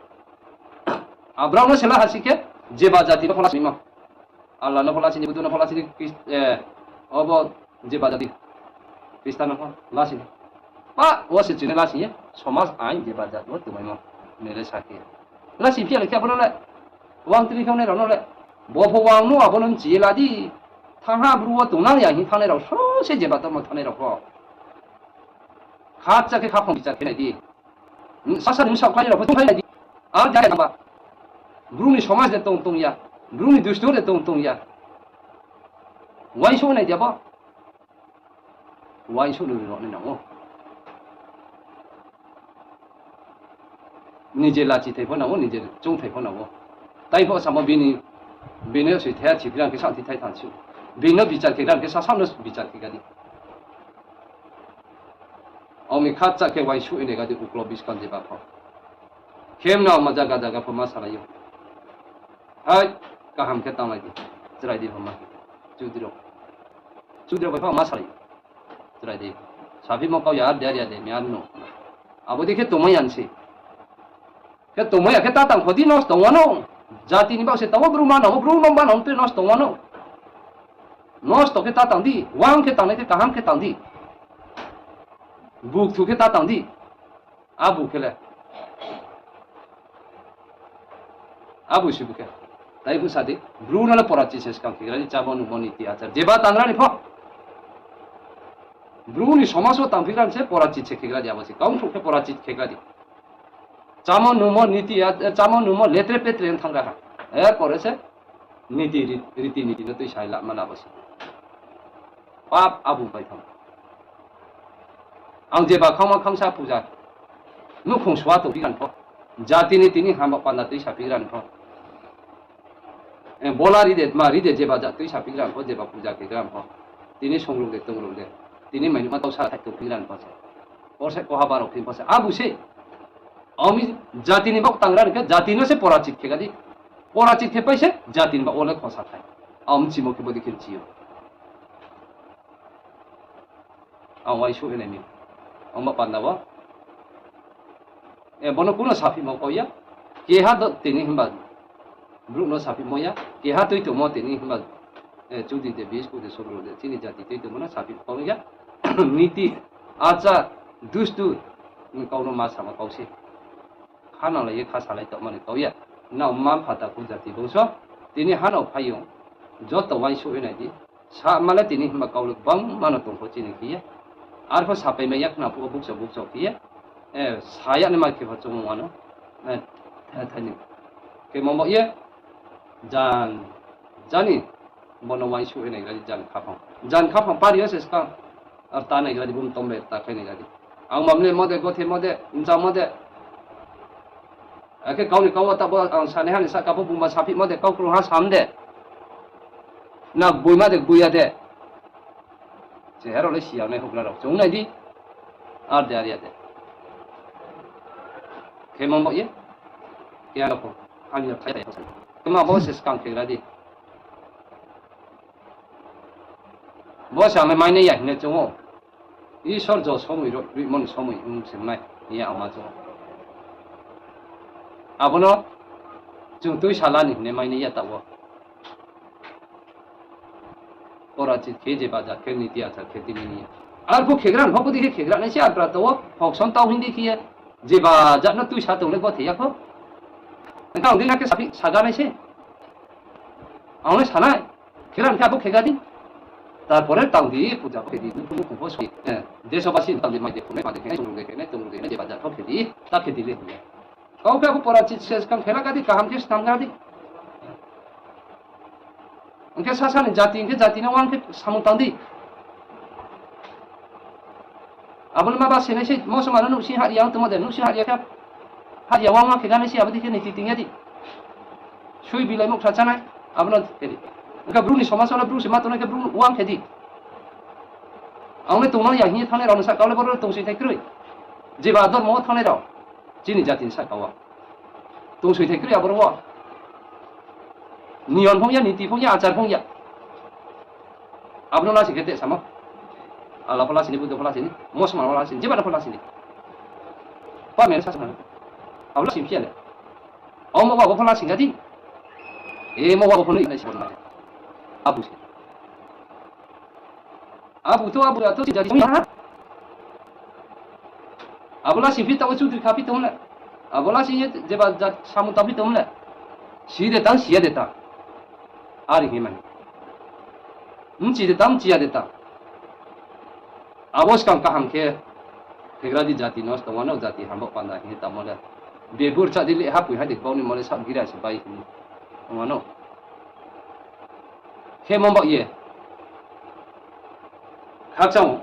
Abrao no se la ha si khe, jeba jati no pho la singmo. Allah no pho la sini, Buddha no pho la sini, Khris-, eh, obo jeba jati. Khristan no pho la sini. Pa, wo se chini la sini, somaj ain jeba jati wo tongmaimo. Nere sa khe. La sini phiya le khe abo no le. Wang tini khe ongnai rao no le. Bo pho wang no abo no nchi ye la di. Thangha bru wo tongnang ya hing thangnai rao, so se jeba tongmo thangnai rao pho. Khacha khe khaphang bichar khe nai di. Sasa ni bsaoh khlai rao pho tongphai nai di. Ar jai nang ba. Bru ni somaj de tong tong ya. Bru ni dustur de tong tong ya. Uaingsouh nai di abo. Uaingsouh no ri rao nai nang ou. Nije lachi thai pho nang ou, nije choungthai pho nang ou. Tai pho samo bini, bini soi thai chiphira khe sangthi thai thansi. Bini no bichar khe gra khe sasa no bichar khe ga di. Ong mi khacha khe uaingsouh nai ga di uklo buskang jeba pho. Khem no ma jaga jaga pho ma salai ou. Hai, kaham khe tanglai di. Chrai di pho ma. Chudri rao. Chudri rao bai pho ma salai ou. Chrai di. Saphimo kau ya, ar de, ar ya de, mi ar no. Abo dei khe tongmai ya se. Khe tongmai ya khe ta tang pho di, nosto ong wanou. Jati ni baoh se tang wo, bru manang wo, bru no manang wo, tre nosto ong wanou. Nosto khe ta tang di, uang khe tangnai khe kaham khe tang di. Bukthu khe ta tang di. Abo khe le. Abo se bo khe. Tai phu sa di, bru no le porachit se skang khe gra di, chámo numo niti achar. Jeba tangra ni pho. Bru ni somaj wo tangphi gra ni se porachit se khe gra di, abo se. Kaungkhruh khe porachit khe gra di. Chámo numo niti, chámo numo letre petre ong thanng ra ha. Er pore se niti, riti niti no tuisa lama na bo se. Pap abo bai thanng. Ang jeba khangma khangsa puja. Nouhkhong sua tongphi gra ni pho. Jati ni tini hamba panda tuisa phi gra ni pho. Bola ri de, tma ri de, jeba jat tuisa phi gra ni pho, jeba puja khe gra ni pho. Tini songrung de, tongrung de. Tini mainouhma tausa thai tongphi gra ni pho se. Porse koha baro phi pho se. Abo se. Ami jati ni baoh tangra ni khe, jati no se porachit khe ga di. Porachit khe pai se, jati ni baoh wo le khosa thai. Ang mchimo khe bo dei khe mchi ou. Ang uaingsouh nai mi. Ongba panda wo, e, bono kuno saphimo kau ya. Keha do tini himba brouh no saphimo ya. Keha tui tongmo tini himba, e, chudri de, bisku de, sobro de, chini jati tui tongmo no saphimo kau ya. Niti, achar, dustur, kau no ma samo kau se. Kha nalai ye kha salai tongmani kau ya. Nrao mma mpha takhu jati bongso, tini ha no phaiyong, joto uaingsouh ye nai di. Sa ma le tini himba kau le gbangma no tong pho chini khe ye. Arpho sapai mai ya khna phuh wo bukcha bukcha khe ye. E, sa ya nai ma khe pho chungmo ano. E, the, the ni. Khe mamo ye, jan, jani, bono uaingsouh ye nai gra di jan khaphang. Jan khaphang pari yo se skang. Ar ta nai gra di, bum tombe ta khai nai gra di. Ang mam le mo de, gothe mo de, ncha mo de. Akhe kau ni kau wo ta bo ang sanai ha ni sahka pho bungba saphimo de, kau krung ha sam de. Na gboima de, gboiya de. Chehera le siyang nai houhgra rao chung nai di. Ar de, ar ya de. Khe mamo ye. Khe ano pho. Ani no thai thai. Khe ma bo se skang khe gra di. Bo se ang le mainai ya hing ye chung ou. Isor jo somoi ro, rimo ni somoi ong se nai hing ye ang ma chung ou. Abo no chung tuisa la ni hing ye mainai ya taoh wo. Porachit khe je bajat khe niti achar khe tini ni ya. Arphuh khegra ni pho bodei khe khegra nai se, antra taoh wo hokson tau hing di khe ye. Je bajat no tuisa tong le gothe ya pho. Nang dei na khe saphi saga nai se. Ang le sanai. Khegra ni khe abo khegra di. Tarpore tang di, puja pho khe di, nukhung nukhung pho soi. E, desho basi tang di, mai de phunai, ma de khe nai, tongru de khe nai, tongru de khe nai, je bajat pho khe di, ta khe di le hing ye. Kau khe abo porachit se skang khe la gra di, kaham khe snam gra di. Hing khe sasa ni jati, hing khe jati no uang khe samung tang di. Abo le ma ba se nai se, mosoma no nuhsing hahri ya tongmo de, nuhsing hahri ya khe, hahri ya uang uang khe ganai se, abo dei khe niti ting ya di. Sui bilai moksa chánai, abo no khe di. Hing khe bru ni somaj wo le bru se ma tongnai khe bru uang khe di. Ang le tongmani ya hing ye thanngnai rao ni sahka wo le boro le tongsoithai kroi. Jeba dormo wo thanngnai rao, chini jati ni sahka wo tongsoithai kroi aboro wo. Niyon phung ya, niti phung ya, achar phung ya. Abo no lasing khe te samo. Ala pho lasing ni, buddho pho lasing ni, mosoma pho lasing ni, jeba no pho lasing ni. Pa mere sasa na. Abo lasing phi ya le. Omo wa bo pho lasing ya di. E mo wa bo pho no nai se bo na. Abu se. Abu to, abu ya to, si jadi song ya. Abo lasing phi tao, chudri kha phi tong le. Abo lasing ye jeba jat samung tang phi tong le. Si de tang, si ya de tang. Are hing ye mani. Mchi de tang, mchi ya de tang. Abo skang kaham khe, khegra di jati nosto, wano jati hambo panda hing ye tamo le. Bebur cha di le ha pui ha de bau ni mo le sab gira se bai hing ye. Wano. Khe mo baoh ye. Khakchang.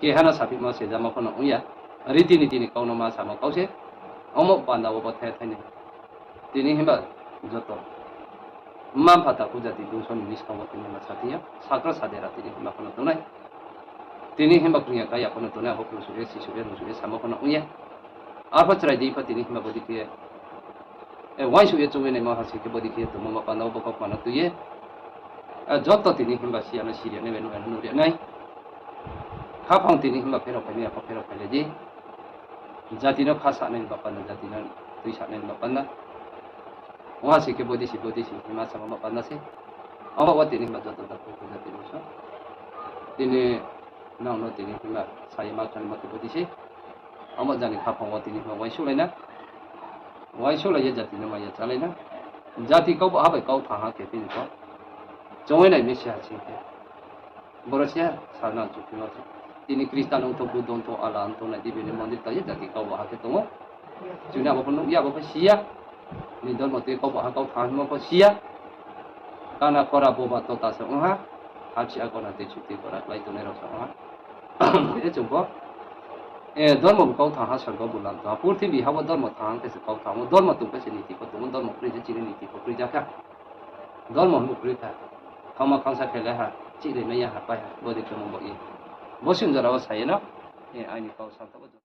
Keha no saphimo se jamo pho no ong ya. Riti niti ni kau no ma samo kau se. Omo panda wo bo the thai ni. Tini himba joto mma mpha takhu jati bungso ni buskang wo tini himba sathing ya. Sakro sadera tini himba pho no tongnai. Tini himba kung ya kaya pho no tongnai, abo krung suh ye, si suh ye, rung suh ye, samo pho no ong ya. Arpho chrai di pho tini himba bodei khe ye, e, uaingsouh ye chung ye naimo ha sing khe bodei khe ye tongmo ma panda wo bo kau kma no tui ye. E, joto tini himba si ya no si ri nai, bai nuh ya no nuh ri nai. Khaphang tini himba pherao phai nai, ya pho pherao phai lai di. Jati no kha sa nai ba panda, jati no tui sa nai ba panda. Ong ha sing khe bodei si, bodei si, hima samo ma panda se. Abo wo tini himba joto da khe jati no sa. Tini nang no tini himba sa ye ma khnani ma khe bodei se. Abo jani khaphang wo tini himba uaingsouh lai na. Uaingsouh lai ye jati no maya chá lai na. Jati kau bo ha bai kau thanng ha khe tini pho. Chong ye nai mi se ha sing khe. Boro se ha sa nang chu phima chu. Tini Khristan ong tho, Buddho ong tho, Allah ong tho, nai di bini mondir ta ye jati kau bo ha khe tong ou. Chini abo pho nuh ya, abo pho si ya. Ni dormo tui kau bo ha kau thanng himo pho si ya. Kana kora boba tota se ong ha. Hapsi a kona tei chuti kora klái tongnai rao se ong ha. E chung pho, e, dormo bo kau thanng ha, sorgo bo lam tong ha. Purthimbi ha wo dormo thanng khe se kau thanng ou. Dormo tong khe se niti pho tong ou. Dormo kroi se chini niti pho kroi ja kha. Dormo himba kroi kha. Khangma khangsa khe le ha, chih ri mai ya ha, pai ha, bodei khe mo bo ye. Bo sing jora wo sa ye no, e, aini kau sa tong ou.